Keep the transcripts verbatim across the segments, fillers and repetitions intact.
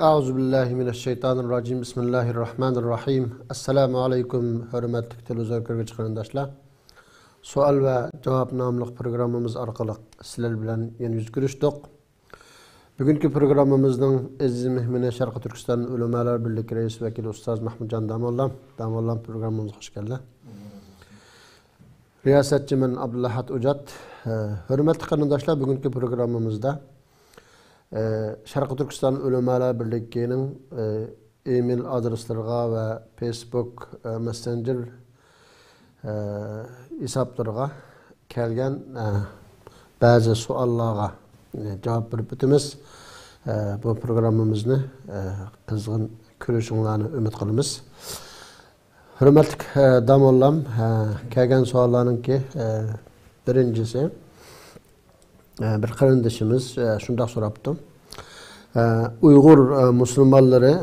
أعوذ بالله من الشيطان الرجيم. بسم الله الرحمن الرحيم. السلام عليكم، ھۆرمەتلىك تېلېۋىزور كۆرگۈچى قېرىنداشلار. سوئال ۋە جاۋاب ناملىق پروگراممىمىز ئارقىلىق سىلەر بىلەن يەنە يۈز كۆرۈشتۇق. بۈگۈنكى پروگراممىمىزنىڭ ئەزىز مېھمىنى شەرقىي تۈركىستان ئۆلىمالار بىرلىكى رەئىس ۋەكىلى ئۇستاز مەھمۇتجان داموللام. داموللام، پروگراممىمىزغا خۇش كەلدى. رىياسەتچىمەن ئابدۇلئەھەد ئوجات. ھۆرمەتلىك قېرىنداشلار، بۈگۈنكى پروگراممىمىزدا، ئە، شەرقىي تۈركىستان ئۆلىمالار بىرلىكىنىڭ، ئە، ئېمېيل ئادرېسلىرىغا ۋە فېيسبۇك، ئە، مەسسېنجېر، ئە، ھېسابلىرىغا كەلگەن، ئە، بەزى سوئاللارغا، ئە، جاۋاب بېرىپ ئۆتىمىز. ئە، بۇ پروگراممىمىزنى، ئە، قىزغىن كۆرۈشۈڭلارنى ئۈمىد قىلىمىز. ھۆرمەتلىك، ئە، داموللام، ئە، كەلگەن سوئاللارنىڭكى، ئە، بىرىنچىسى، ئە، بىر قېرىندىشىمىز، ئە، شۇنداق سوراپتۇ. ئە، ئۇيغۇر، ئە، مۇسۇلمانلىرى،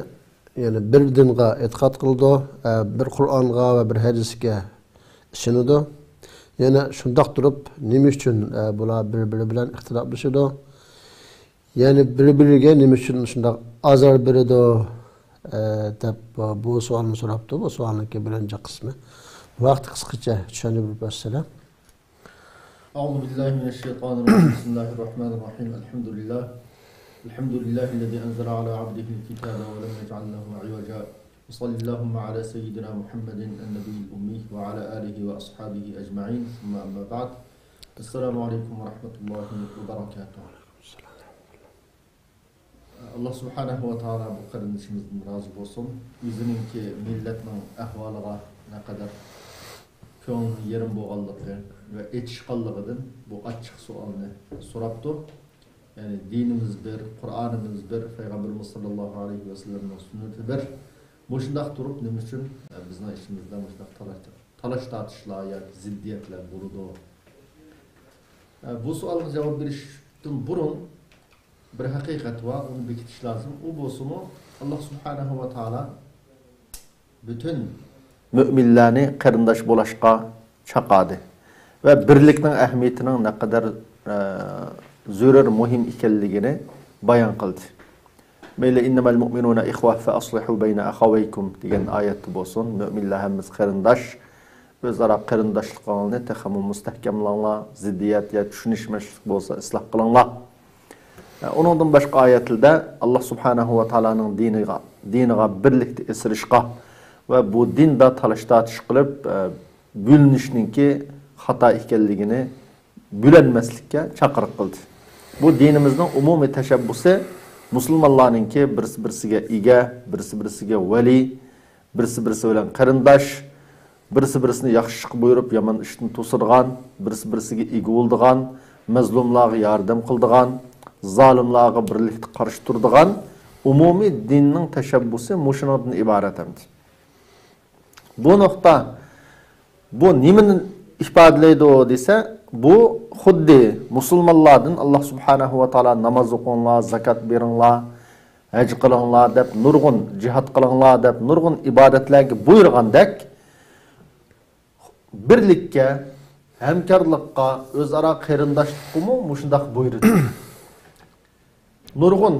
يەنى بىر دىنغا ئېتىقاد قىلىدۇ، ئە، بىر قۇرئانغا ۋە بىر ھەدىسكە ئىشىنىدۇ. يەنە شۇنداق تۇرۇپ، نېمە ئۈچۈن، ئە، بۇلار بىر-بىرى بىلەن ئىختىلاپلىشىدۇ؟ يەنى بىر-بىرىگە نېمە ئۈچۈن شۇنداق ئازار بېرىدۇ، ئە، دەپ بۇ سوئالنى سوراپتۇ. بۇ سوئالنىڭكى بىرىنچى قىسمى. بۇ ھەقتە قىسقىچە چۈشەندۈرۈپ ئۆتسىلە. أعوذ بالله من الشيطان الرجيم. بسم الله الرحمن الرحيم. الحمد لله. الحمد لله الذي أنزل على عبده الكتاب ولم يجعل له عوجا. وصل اللهم على سيدنا محمد النبي الأمي وعلى آله وأصحابه أجمعين. ثم أما بعد. السلام عليكم ورحمة الله وبركاته. ئاللا سۇبھانەھۇ ۋە تائالا بۇ قېرىندىشىمىزدىن رازى بولسۇن. ئۆزىنىڭكى مىللەتنىڭ ئەھۋالىغا نەقەدەر كۆڭلىنىڭ يېرىم بولغانلىقى ۋە ئېچىشقانلىقىدىن بۇ ئاچچىق سوئالنى سوراپتۇ. يەنى دىنىمىز بىر، قۇرئانىمىز بىر، پەيغەمبىرىمىز ساللاللاھۇ ئەلەيھى ۋەسەللەمنىڭ سۈننىتى بىر. مۇشۇنداق تۇرۇپ نېمە ئۈچۈن، ئە، بىزنىڭ ئىچىمىزدە مۇشۇنداق تالاش، تالاش تارتىشلار ياكى زىددىيەتلەر بولىدۇ؟ ئە، بۇ سوئالغا جاۋاب بېرىشتىن بۇرۇن بىر ھەقىقەت بار، ئۇنى بېكىتىش لازىم. ئۇ بولسىمۇ، ئاللا سۇبھانەھۇ ۋە تائالا پۈتۈن مۆمىنلەرنى قېرىنداش بولۇشقا چاقىردى ۋە بىرلىكنىڭ ئەھمىيىتىنىڭ نەقەدەر، ئە، زۆرۈر، مۇھىم ئىكەنلىكىنى بايان قىلدى. مەيلى، «إنما المؤمنون إخوة فأصلحوا بين أخويكم» دېگەن ئايەتتە بولسۇن، مۆمىنلەر ھەممىسى قېرىنداش، ئۆزئارا قېرىنداشلىقىڭلارنى تېخىمۇ مۇستەھكەملەڭلار، زىددىيەت يا چۈشىنىشمەسلىك بولسا ئىسلاھ قىلىڭلار. ئۇنىڭدىن باشقا ئايەتلەردە ئاللا سۇبھانەھۇ ۋە تائالانىڭ دىنىغا، دىنىغا بىرلىكتە ئېسىلىشقا ۋە بۇ دىندا تالاش-تارتىش قىلىپ، بۆلۈنۈشنىڭكى خاتا ئىكەنلىكىنى بۆلەلمەسلىككە چاقىرىق قىلدى. بۇ دىنىمىزنىڭ ئومۇمىي تەشەببۇسى مۇسۇلمانلارنىڭكى بىرسى-بىرسىگە ئىگە، بىرسى-بىرسىگە ۋەلىي، بىرسى-بىرسى بىلەن قېرىنداش، بىرسى-بىرسىنى ياخشى ئىشقا بۇيرۇپ، يامان ئىشتىن توسىدىغان، بىرسى-بىرسىگە ئىگە بولىدىغان، مەزلۇملارغا ياردەم قىلىدىغان، زالىملارغا بىرلىكتە قارشى تۇرىدىغان ئومۇمىي دىننىڭ تەشەببۇسى مۇشۇنىڭدىن ئىبارەت ئەمدى. بۇ نۇقتا، بۇ نېمىنى ئىپادىلەيدۇ دېسە، بۇ خۇددى مۇسۇلمانلاردىن ئاللا سۇبھانەھۇ ۋە تائالا ناماز ئوقۇڭلار، زاكات بېرىڭلار، ھەج قىلىڭلار دەپ نۇرغۇن، جىھاد قىلىڭلار دەپ نۇرغۇن ئىبادەتلەرگە بۇيرۇغاندەك، بىرلىككە، ھەمكارلىققا، ئۆزئارا قېرىنداشلىققىمۇ مۇشۇنداق بۇيرۇدى. نۇرغۇن،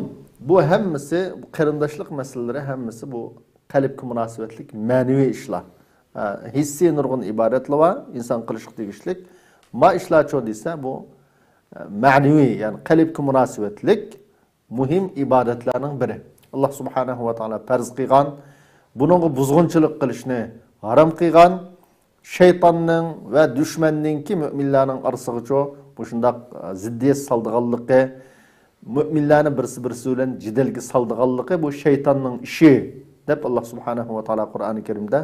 بۇ ھەممىسى، قېرىنداشلىق مەسىلىلىرى ھەممىسى بۇ قەلبكە مۇناسىۋەتلىك مەنىۋى ئىشلار. ھە، ھېسسىي نۇرغۇن ئىبادەتلەر بار، ئىنسان قىلىشقا تېگىشلىك. ما ئىشلارچۇ دېسە، بۇ، ھە، مەنىۋى، يەنى قەلبكە مۇناسىۋەتلىك مۇھىم ئىبادەتلەرنىڭ بىرى. ئاللا سۇبھانەھۇ ۋە تائالا پەرز قىلغان، بۇنىڭغا بۇزغۇنچىلىق قىلىشنى ھارام قىلغان، شەيتاننىڭ ۋە دۈشمەننىڭكى مۆمىنلەرنىڭ ئارىسىغىچۇ مۇشۇنداق، ئە، زىددىيەت سالىدىغانلىقى، مۆمىنلەرنى بىرسى-بىرسى بىلەن جېدەلگە سالىدىغانلىقى بۇ شەيتاننىڭ ئىشى، دەپ ئاللا سۇبھانەھۇ ۋە تائالا قۇرئانى كەرىمدە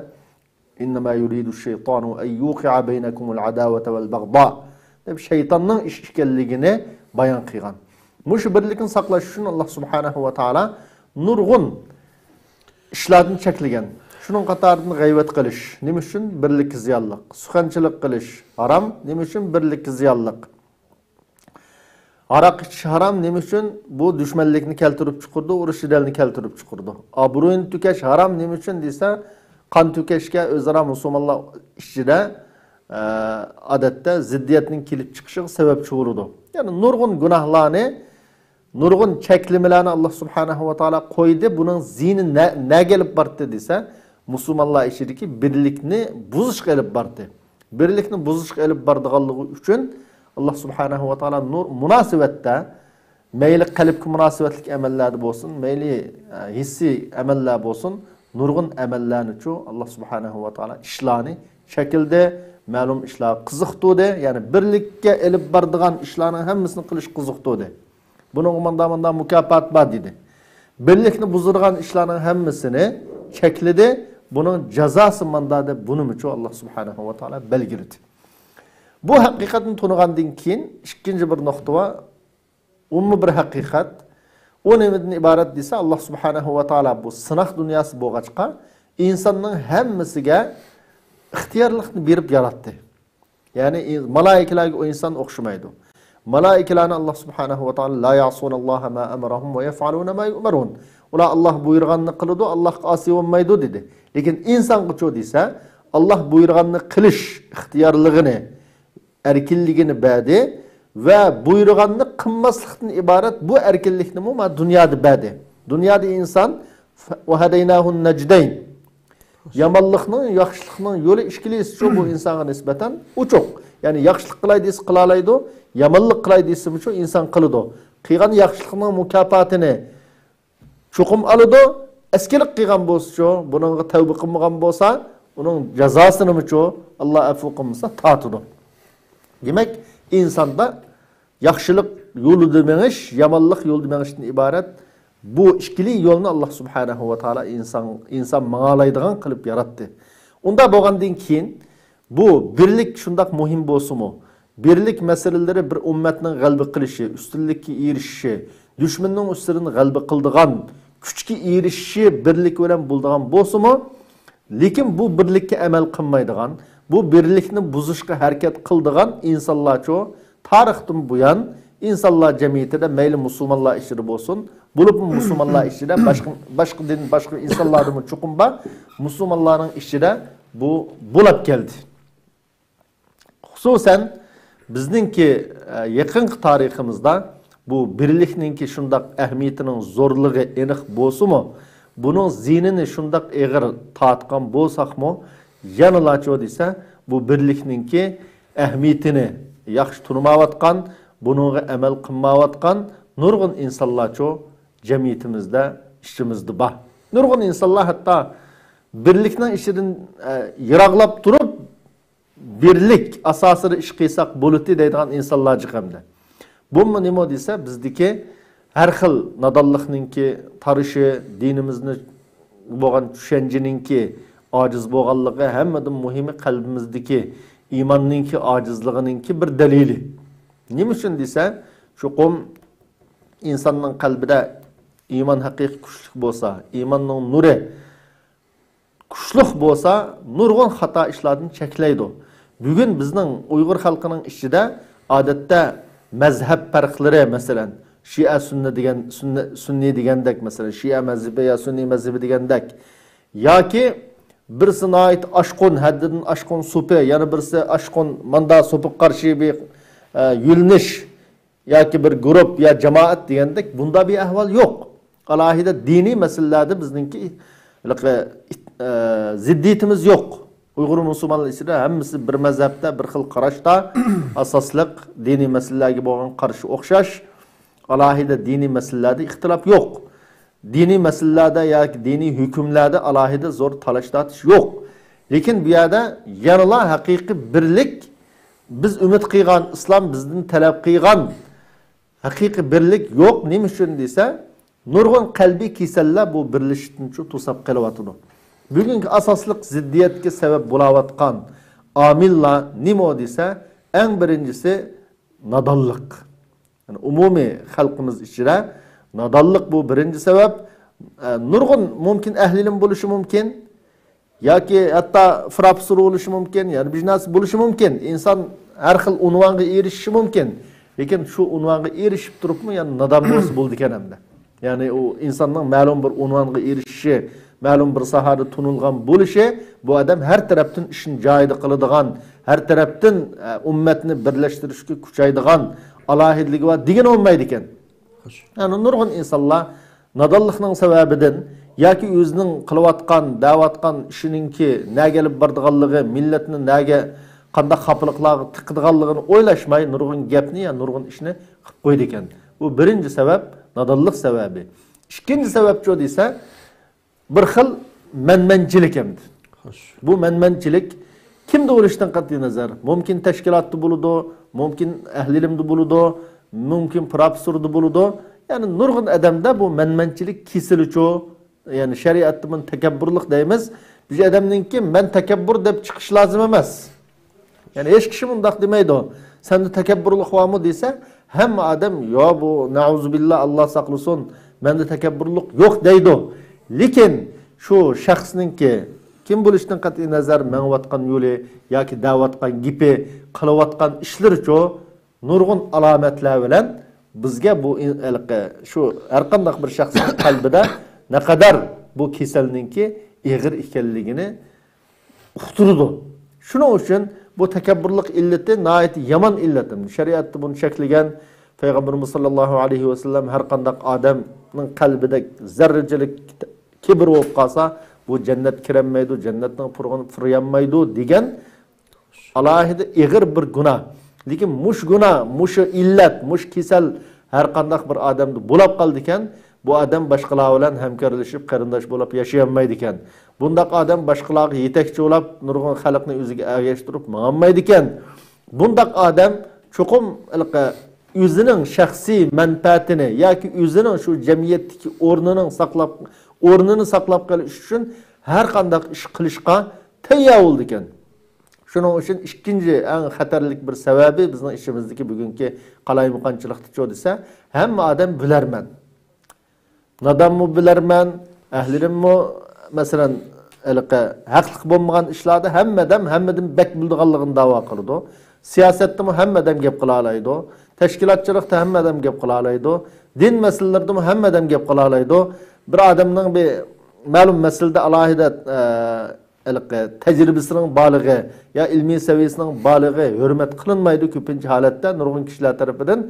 «إنما يريد الشيطان أن يوقع بينكم العداوة والبغضاء» دەپ شەيتاننىڭ ئىشى ئىكەنلىكىنى بايان قىلغان. مۇشۇ بىرلىكنى ساقلاش ئۈچۈن ئاللا سۇبھانەھۇ ۋە تائالا نۇرغۇن ئىشلاردىن چەكلىگەن. شۇنىڭ قاتارىدىن غەيۋەت قىلىش نېمە ئۈچۈن بىرلىككە زىيانلىق؟ سۇخەنچىلىك قىلىش ھارام، نېمە ئۈچۈن بىرلىككە زىيانلىق؟ ھاراق ئىچىش ھارام، نېمە ئۈچۈن؟ بۇ دۈشمەنلىكنى كەلتۈرۈپ چىقىرىدۇ، ئۇرۇش جېدەلنى كەلتۈرۈپ چىقىرىدۇ. ئابرۇينى تۆكۈش ھارام، نېمە ئۈچۈن دېسە، قان تۆكۈشكە، ئۆزئارا مۇسۇلمانلار ئىچىدە، ئە، ئادەتتە زىددىيەتنىڭ كېلىپ چىقىشىغا سەۋەبچى بولىدۇ. يەنى نۇرغۇن گۇناھلارنى نۇرغۇن چەكلىمىلەرنى ئاللا سۇبھانەھۇ ۋە تائالا قويدى. بۇنىڭ زىيىنى نە-، نەگە ئېلىپ باردى دېسە، مۇسۇلمانلار ئىچىدىكى بىرلىكنى بۇزۇشقا ئېلىپ باردى. بىرلىكنى بۇزۇشقا ئېلىپ بارىدىغانلىقى ئۈچۈن، ئاللا سۇبھانەھۇ ۋە تائالا نۇر مۇناسىۋەتتە، مەيلى قەلبكە مۇناسىۋەتلىك ئەمەللەردە بولسۇن، مەيلى، ئە، ھېسسىي ئەمەللەر بولسۇن، نۇرغۇن ئەمەللەرنىچۇ ئاللا سۇبھانەھۇ ۋە تائالا ئىشلارنى چەكلىدى، مەلۇم ئىشلارغا قىزىقتۇردى. يەنى بىرلىككە ئېلىپ بارىدىغان ئىشلارنىڭ ھەممىسىنى قىلىش قىزىقتۇردى. بۇنىڭغا مۇنداق، مۇنداق مۇكاپات بار دېدى. بىرلىكنى بۇزىدىغان ئىشلارنىڭ ھەممىسىنى چەكلىدى. بۇنىڭ جازاسى ماندا دەپ بۇنىمۇچۇ ئاللا سۇبھانەھۇ ۋە تائالا بەلگىلىدى. بۇ ھەقىقەتنى تونۇغاندىن كېيىن ئىككىنچى بىر نۇقتا بار. ئۇمۇ بىر ھەقىقەت. ئۇ نېمىدىن ئىبارەت دېسە، ئاللا سۇبھانەھۇ ۋە تائالا بۇ سىناق دۇنياسى بولغاچقا، ئىنساننىڭ ھەممىسىگە ئىختىيارلىقنى بېرىپ ياراتتى. يەنى ئىن-، مالائىكىلەرگە ئۇ ئىنسان ئوخشىمايدۇ. مالائىكىلەرنى ئاللا سۇبھانەھۇ ۋە تائالا، لا يەئسۇنەللاھە ما ئەمەرەھۇم ۋە يەفئەلۇنە ما يۇئمەرۇن. ئۇلار ئاللا بۇيرۇغاننى قىلىدۇ، ئاللاغا ئاسىي بولمايدۇ دېدى. لېكىن ئىنسانغىچۇ دېسە، ئاللا بۇيرۇغاننى قىلىش ئىختىيارلىقىنى، ئەركىنلىكىنى بەردى ۋە بۇيرۇغاننى قىلماسلىقتىن ئىبارەت بۇ ئەركىنلىكنىمۇ مانا دۇنيادا بەردى. دۇنيادا ئىنسان، ۋەھەدەيناھۇن نەجدەين. يامانلىقنىڭ، ياخشىلىقنىڭ يولى ئىككىلىسىچۇ بۇ ئىنسانغا نىسبەتەن ئوچۇق. يەنى ياخشىلىق قىلاي دېسە قىلالايدۇ، يامانلىق قىلاي دېسىمۇچۇ ئىنسان قىلىدۇ. قىلغان ياخشىلىقنىڭ مۇكاپاتىنى چوقۇم ئالىدۇ. ئەسكىلىك قىلغان بولسىچۇ، بۇنىڭغا تەۋبە قىلمىغان بولسا، ئۇنىڭ جازاسىنىمۇچۇ ئاللا ئەپۇ قىلمىسا تارتىدۇ. دېمەك، ئىنساندا ياخشىلىق يولىدا مېڭىش، يامانلىق يولىدا مېڭىشتىن ئىبارەت بۇ ئىككىلى يولنى ئاللا سۇبھانەھۇ ۋە تائالا ئىنسان، ئىنسان ماڭالايدىغان قىلىپ ياراتتى. ئۇنداق بولغاندىن كېيىن بۇ بىرلىك شۇنداق مۇھىم بولسىمۇ، بىرلىك مەسىلىلىرى بىر ئۈممەتنىڭ غەلىبە قىلىشى، ئۈستۈنلۈككە ئېرىشىشى، دۈشمەننىڭ ئۈستىدىن غەلىبە قىلىدىغان كۈچكە ئېرىشىشى بىرلىك بىلەن بولىدىغان بولسىمۇ، لېكىن بۇ بىرلىككە ئەمەل قىلمايدىغان، بۇ بىرلىكنى بۇزۇشقا ھەرىكەت قىلىدىغان ئىنسانلارچۇ تارىختىن بۇيان ئىنسانلار جەمئىيىتىدە مەيلى مۇسۇلمانلار ئىچىدە بولسۇن، بولۇپمۇ مۇسۇلمانلار ئىچىدە باشقا، باشقا دىن، باشقا ئىنسانلاردىمۇ چوقۇم بار، مۇسۇلمانلارنىڭ ئىچىدە بۇ بولاپ كەلدى. خۇسۇسەن، بىزنىڭكى، ئە، يېقىنقى تارىخىمىزدا بۇ بىرلىكنىڭكى شۇنداق ئەھمىيىتىنىڭ زورلۇقى ئېنىق بولسىمۇ، بۇنىڭ زىيىنىنى شۇنداق ئېغىر تارتقان بولساقمۇ، يەنىلاچۇ دېسە، بۇ بىرلىكنىڭكى ئەھمىيىتىنى ياخشى تونۇمايۋاتقان، بۇنىڭغا ئەمەل قىلمايۋاتقان نۇرغۇن ئىنسانلارچۇ جەمئىيىتىمىزدە، ئىچىمىزدە بار. نۇرغۇن ئىنسانلار ھەتتا بىرلىكنىڭ ئىچىدىن، ئە، يىراقلاپ تۇرۇپ، بىرلىك ئاساسىدا ئىش قىلساق بولىدۇ دەيدىغان ئىنسانلار جىق ئەمدى. بۇمۇ نېمە دېسە، بىزدىكى ھەر خىل نادانلىقنىڭكى تارىشى، دىنىمىزنى بولغان چۈشەنچىنىڭكى ئاجىز بولغانلىقى، ھەممىدىن مۇھىمى قەلبىمىزدىكى ئىماننىڭكى ئاجىزلىقىنىڭكى بىر دەلىلى. نېمە ئۈچۈن دېسە، چوقۇم ئىنساننىڭ قەلبىدە ئىمان ھەقىقىي كۈچلۈك بولسا، ئىماننىڭ نۇرى كۈچلۈك بولسا، نۇرغۇن خاتا ئىشلاردىن چەكلەيدۇ. بۈگۈن بىزنىڭ ئۇيغۇر خەلقىنىڭ ئىچىدە ئادەتتە مەزھەپ پەرقلىرى، مەسىلەن، شىئە سۈننە دېگەن، سۈننە، سۈننىي دېگەندەك، مەسىلەن، شىئە مەزھىپى يا سۈننىي مەزھىپى دېگەندەك، ياكى بىرسى ناھايىتى ئاشقۇن، ھەددىدىن ئاشقۇن سوپى، يەنە بىرسى ئاشقۇن ماندا سوپىغا قارشى بىر، ئە، يۆنىلىش، ياكى بىر گۇرۇپ يا جامائەت دېگەندەك بۇنداق بىر ئەھۋال يوق. ئالاھىدە دىنىي مەسىلىلەردە بىزنىڭكى ھېلىقى، ئە، زىددىيىتىمىز يوق. ئۇيغۇر مۇسۇلمانلار ئىچىدە ھەممىسى بىر مەزھەپتە، بىر خىل قاراشتا، ئاساسلىق دىنىي مەسىلىلەرگە بولغان قارىشى ئوخشاش. ئالاھىدە دىنىي مەسىلىلەردە ئىختىلاپ يوق. دىنىي مەسىلىلەردە ياكى دىنىي ھۆكۈملەردە ئالاھىدە زور تالاش-تارتىش يوق. لېكىن بۇ يەردە يەنىلا ھەقىقىي بىرلىك، بىز ئۈمىد قىلغان، ئىسلام بىزدىن تەلەپ قىلغان ھەقىقىي بىرلىك يوق. نېمە ئۈچۈن دېسە، نۇرغۇن قەلبىي كېسەللەر بۇ بىرلىشىشتىن شۇ توساپ قېلىۋاتىدۇ. بۈگۈنكى ئاساسلىق زىددىيەتكە سەۋەب بولاۋاتقان ئامىللار نېمە دېسە، ئەڭ بىرىنچىسى نادانلىق. يەنى ئومۇمىي خەلقىمىز ئىچىدە نادانلىق بۇ بىرىنچى سەۋەب. ئە، نۇرغۇن مۇمكىن ئەھلىلىم بولۇشى مۇمكىن. ياكى ھەتتا پروفېسسور بولۇشى مۇمكىن، يەنە بىر نەرسە بولۇشى مۇمكىن. ئىنسان ھەر خىل ئۇنۋانغا ئېرىشىشى مۇمكىن. لېكىن شۇ ئۇنۋانغا ئېرىشىپ تۇرۇپمۇ يەنە نادان بولسا بولىدىكەن ئەمدى. يەنى ئۇ ئىنساننىڭ مەلۇم بىر ئۇنۋانغا ئېرىشىشى، مەلۇم بىر ساھەدە تونۇلغان بولۇشى، بۇ ئادەم ھەر تەرەپتىن ئىشىنى جايىدا قىلىدىغان، ھەر تەرەپتىن، ئە، ئۈممەتنى بىرلەشتۈرۈشكە كۈچەيدىغان ئالاھىدىلىكى بار دېگىنى بولمايدىكەن. يەنى نۇرغۇن ئىنسانلار نادانلىقنىڭ سەۋەبىدىن ياكى ئۆزىنىڭ قىلىۋاتقان، دەۋاتقان ئىشىنىڭكى نەگە ئېلىپ بارىدىغانلىقى، مىللەتنى نەگە، قانداق خاپىلىقلارغا تىقىدىغانلىقىنى ئويلاشماي نۇرغۇن گەپنى يا نۇرغۇن ئىشنى قىلىپ قويىدىكەن. بۇ بىرىنچى سەۋەب، نادانلىق سەۋەبى. ئىككىنچى سەۋەبچۇ دېسە، بىر خىل مەنمەنچىلىك ئەمدى. بۇ مەنمەنچىلىك كىمدە بولۇشتىن قەتئىي نەزەر، مۇمكىن تەشكىلاتتا بولىدۇ، مۇمكىن ئەھلى ئىلىمدە بولىدۇ، مۇمكىن پروفېسسوردا بولىدۇ. يەنى نۇرغۇن ئادەمدە بۇ مەنمەنچىلىك كېسىلىچۇ، يەنى شەرىئەتتە بۇنى تەكەببۇرلۇق دەيمىز. بىر ئادەمنىڭكى مەن تەكەببۇر دەپ چىقىش لازىم ئەمەس. يەنى ھېچ كىشى مۇنداق دېمەيدۇ. سەندە تەكەببۇرلۇق بارمۇ دېسە، ھەممە ئادەم يا بۇ نەئۇزۇبىللا، ئاللا ساقلىسۇن، مەندە تەكەببۇرلۇق يوق دەيدۇ. لېكىن شۇ شەخسنىڭكى كىم بولۇشتىن قەتئىي نەزەر، مېڭىۋاتقان يولى ياكى دەۋاتقان گېپى، قىلىۋاتقان ئىشلىرىچۇ نۇرغۇن ئالامەتلەر بىلەن بىزگە بۇ ئىن-، ھېلىقى شۇ ھەرقانداق بىر شەخسنىڭ قەلبىدە نەقەدەر بۇ كېسەلنىڭكى ئېغىر ئىكەنلىكىنى ئۇقتۇرىدۇ. شۇنىڭ ئۈچۈن بۇ تەكەببۇرلۇق ئىللىتى ناھايىتى يامان ئىللەت. شەرىئەتتە بۇنى چەكلىگەن. پەيغەمبىرىمىز ساللاللاھۇ ئەلەيھى ۋەسەللەم ھەر قانداق ئادەمنىڭ قەلبىدە زەررىچىلىك كىبىر بولۇپ قالسا، بۇ جەننەتكە كىرەلمەيدۇ، جەننەتنىڭ پۇرىقىنى پۇرىيالمايدۇ دېگەن ئالاھىدە ئېغىر بىر گۇناھ. لېكىن مۇشۇ گۇناھ، مۇشۇ ئىللەت، مۇشۇ كېسەل ھەر قانداق بىر ئادەمدە بولاپ قالىدىكەن، بۇ ئادەم باشقىلار بىلەن ھەمكارلىشىپ، قېرىنداش بولۇپ ياشىيالمايدىكەن. بۇنداق ئادەم باشقىلارغا يېتەكچى بولاپ، نۇرغۇن خەلقنى ئۆزىگە ئەگەشتۈرۈپ ماڭالمايدىكەن. بۇنداق ئادەم چوقۇم ھېلىقى ئۆزىنىڭ شەخسىي مەنپەئەتىنى ياكى ئۆزىنىڭ شۇ جەمئىيەتتىكى ئورنىنىڭ ساقلاپ، ئورنىنى ساقلاپ قېلىش ئۈچۈن ھەر قانداق ئىش قىلىشقا تەييار بولىدىكەن. شۇنىڭ ئۈچۈن ئىككىنچى ئەڭ خەتەرلىك بىر سەۋەبى بىزنىڭ ئىچىمىزدىكى بۈگۈنكى قالايمىقانچىلىقتىچۇ دېسە، ھەممە ئادەم بىلەرمەن. نادانمۇ بىلەرمەن، ئەھلىلىممۇ، مەسىلەن، ھېلىقى ھەقلىق بولمىغان ئىشلاردا ھەممە ئادەم ھەممىدىن بەك بىلىدىغانلىقىنى داۋا قىلىدۇ. سىياسەتتىمۇ ھەممە ئادەم گەپ قىلالايدۇ. تەشكىلاتچىلىقتا ھەممە ئادەم گەپ قىلالايدۇ. دىن مەسىلىلىرىدىمۇ ھەممە ئادەم گەپ قىلالايدۇ. بىر ئادەمنىڭ بىر مەلۇم مەسىلىدە ئالاھىدە، ئە، ھېلىقى تەجرىبىسىنىڭ بارلىقى يا ئىلمىي سەۋىيەسىنىڭ بارلىقى ھۆرمەت قىلىنمايدۇ كۆپىنچە ھالەتتە نۇرغۇن كىشىلەر تەرىپىدىن.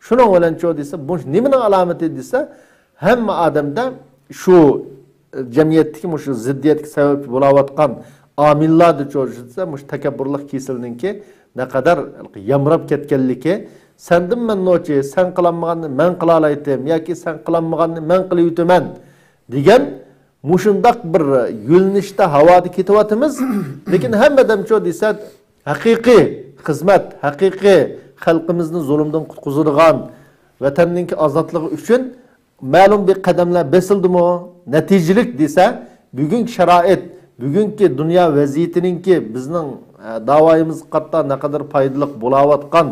شۇنىڭ بىلەن چۇ دېسە، بۇ نېمىنىڭ ئالامىتى دېسە، ھەممە ئادەمدە شۇ، ئە، جەمئىيەتتىكى مۇشۇ زىددىيەتكە سەۋەبچى بولاۋاتقان ئامىللاردىچۇ دېسە، مۇشۇ تەكەببۇرلۇق كېسىلىنىڭكى نەقەدەر يامراپ كەتكەنلىكى، سەندىن مەن نوچى، سەن قىلالمىغاننى مەن قىلالايتتىم ياكى سەن قىلالمىغاننى مەن قىلىۋېتىمەن دېگەن مۇشۇنداق بىر يۆنىلىشتە ھاۋادا كېتىۋاتىمىز. لېكىن ھەممە ئادەمچۇ دېسە، ھەقىقىي خىزمەت، ھەقىقىي خەلقىمىزنى زۇلۇمدىن قۇتقۇزىدىغان، ۋەتەننىڭكى ئازادلىقى ئۈچۈن مەلۇم بىر قەدەملەر بېسىلدىمۇ، نەتىجىلىك دېسە، بۈگۈنكى شارائىت، بۈگۈنكى دۇنيا ۋەزىيىتىنىڭكى بىزنىڭ، ئە، داۋايىمىزغا قارىتا نەقەدەر پايدىلىق بولاۋاتقان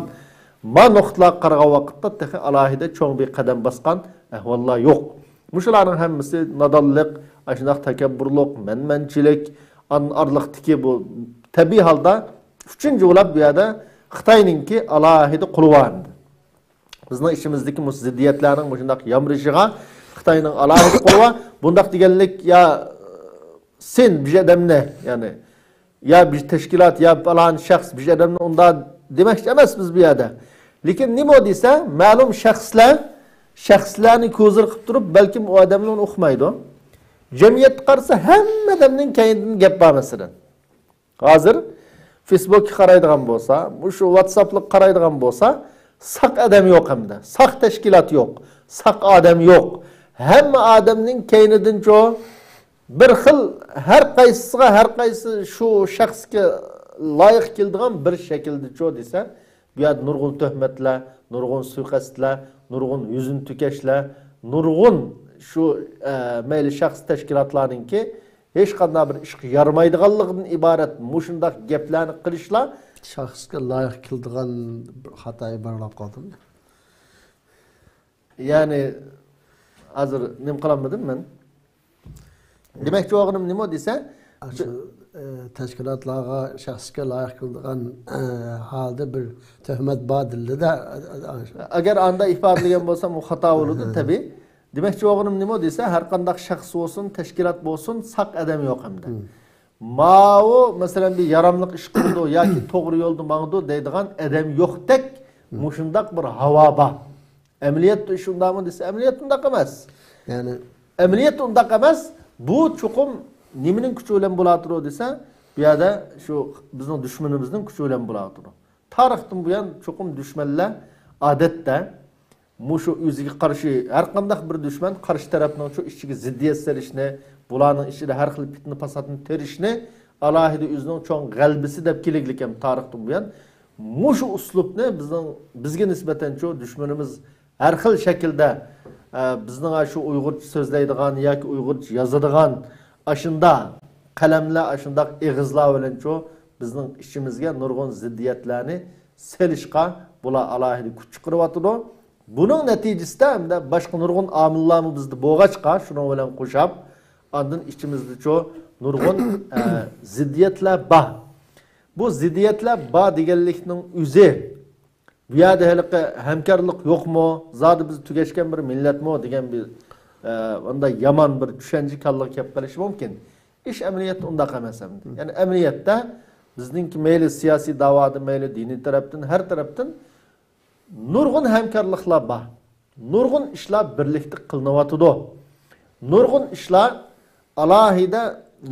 ما نۇقتىلارغا قارىغان ۋاقىتتا تېخى ئالاھىدە چوڭ بىر قەدەم باسقان ئەھۋاللار يوق. مۇشۇلارنىڭ ھەممىسى نادانلىق، ئاشۇنداق تەكەببۇرلۇق، مەنمەنچىلىك، ئان-، ئارىلىقتىكى بۇ تەبىئىي ھالدا ئۈچىنچى بولاپ بۇ يەردە خىتاينىڭكى ئالاھىدە قولى بار ئەمدى. بىزنىڭ ئىچىمىزدىكى مۇشۇ زىددىيەتلەرنىڭ مۇشۇنداق يامرىشىغا خىتاينىڭ ئالاھىدە قولى بار. بۇنداق دېگەنلىك يا سەن بىر ئادەمنى، يەنى يا بىر تەشكىلات، يا پالان شەخس بىر ئادەمنى ئۇنداق دېمەكچى ئەمەس بىز بۇ يەردە. لېكىن نېمە دېسە، مەلۇم شەخسلەر، شەخسلەرنى كوزىر قىلىپ تۇرۇپ، بەلكىم ئۇ ئادەمنى ئۇنى ئۇقمايدۇ. جەمئىيەتتە قارىسا، ھەممە ئادەمنىڭ كەينىدىن گەپ بار، مەسىلەن. ھازىر فېيسبۇكقا قارايدىغان بولسا، مۇشۇ ۋاتساپلىققا قارايدىغان بولسا، ساق ئادەم يوق ئەمدى. ساق تەشكىلات يوق. ساق ئادەم يوق. ھەممە ئادەمنىڭ كەينىدىنچۇ بىر خىل، ھەر قايسىسىغا، ھەر قايسى شۇ شەخسكە لايىق كېلىدىغان بىر شەكىلدىچۇ دېسە، بۇ يەردە نۇرغۇن تۆھمەتلەر، نۇرغۇن سۇيىقەستلەر، نۇرغۇن ھۆزۈن تۆكەشلەر، نۇرغۇن شۇ، ئە، مەيلى شەخس تەشكىلاتلارنىڭكى ھېچقانداق بىر ئىشقا يارىمايدىغانلىقىدىن ئىبارەت مۇشۇنداق گەپلەرنى قىلىشلار. شەخسكە لايىق كېلىدىغان بىر خاتا ئىبارىلەپ قالدىم. يەنى، ھازىر نېمە قىلالمىدىم مەن؟ دېمەكچى بولغىنىم نېمە دېسە، شۇ، ئە، تەشكىلاتلارغا، شەخسكە لايىق كېلىدىغان، ئە، ھالدا بىر تۆھمەت بار دېدىلە-دە، ئە، ئە، ئەگەر ئاندا ئىپادىلىگەن بولسام، ئۇ خاتا بولىدۇ، تەبىئىي. دېمەكچى بولغىنىم نېمە دېسە، ھەر قانداق شەخس بولسۇن، تەشكىلات بولسۇن، ساق ئادەم يوق ئەمدى. ماۋۇ، مەسىلەن، بىر ياراملىق ئىش قىلىدۇ ياكى توغرا يولدا ماڭىدۇ دەيدىغان ئادەم يوقتەك مۇشۇنداق بىر ھاۋا بار. ئەمەلىيەتتە ئىش ئۇنداقمۇ دېسە، ئەمەلىيەتتە ئۇنداق ئەمەس. يەنى ئەمەلىيەتتە ئۇنداق ئەمەس. بۇ چوقۇم نېمىنىڭ كۈچى بىلەن بولاتىدۇ دېسە، بۇ يەردە شۇ بىزنىڭ دۈشمىنىمىزنىڭ كۈچى بىلەن بولاتىدۇ. تارىختىن بۇيان چوقۇم دۈشمەنلەر ئادەتتە مۇشۇ ئۆزىگە قارشى ھەر قانداق بىر دۈشمەن قارشى تەرەپنىڭ شۇ ئىچىگە زىددىيەت سېلىشنى، بۇلارنىڭ ئىچىدە ھەر خىل پىتنە پاساتنى تېرىشنى ئالاھىدە ئۆزىنىڭ چوڭ غەلىبىسى دەپ كېلىگلىكەن تارىختىن بۇيان. مۇشۇ ئۇسلۇبنى بىزنىڭ، بىزگە نىسبەتەن شۇ دۈشمىنىمىز ھەر خىل شەكىلدە، ئە، بىزنىڭ شۇ ئۇيغۇرچە سۆزلەيدىغان ياكى ئۇيغۇرچە يازىدىغان ئاشۇنداق قەلەملەر، ئاشۇنداق ئېغىزلار بىلەن شۇ بىزنىڭ ئىچىمىزگە نۇرغۇن زىددىيەتلەرنى سېلىشقا بۇلار ئالاھىدە كۈچ چىقىرىۋاتىدۇ. بۇنىڭ نەتىجىسىدە ھەمدە باشقا نۇرغۇن ئامىللارمۇ بىزدە بولغاچقا، شۇنىڭ بىلەن قوشاپ، ئاندىن ئىچىمىزدىچۇ نۇرغۇن، ئە، زىددىيەتلەر بار. بۇ زىددىيەتلەر بار دېگەنلىكنىڭ ئۆزى، بۇ يەردە ھېلىقى ھەمكارلىق يوقمۇ، زادى بىز تۈگەشكەن بىر مىللەتمۇ دېگەن بىر، ئە، ئۇنداق يامان بىر چۈشەنچە كاللىغا كەپ قېلىشى مۇمكىن. ئىش ئەمەلىيەتتە ئۇنداق ئەمەس ئەمدى. يەنى ئەمەلىيەتتە بىزنىڭكى مەيلى سىياسىي داۋادا، مەيلى دىنىي تەرەپتىن، ھەر تەرەپتىن نۇرغۇن ھەمكارلىقلار بار. نۇرغۇن ئىشلار بىرلىكتە قىلىنىۋاتىدۇ. نۇرغۇن ئىشلار ئالاھىدە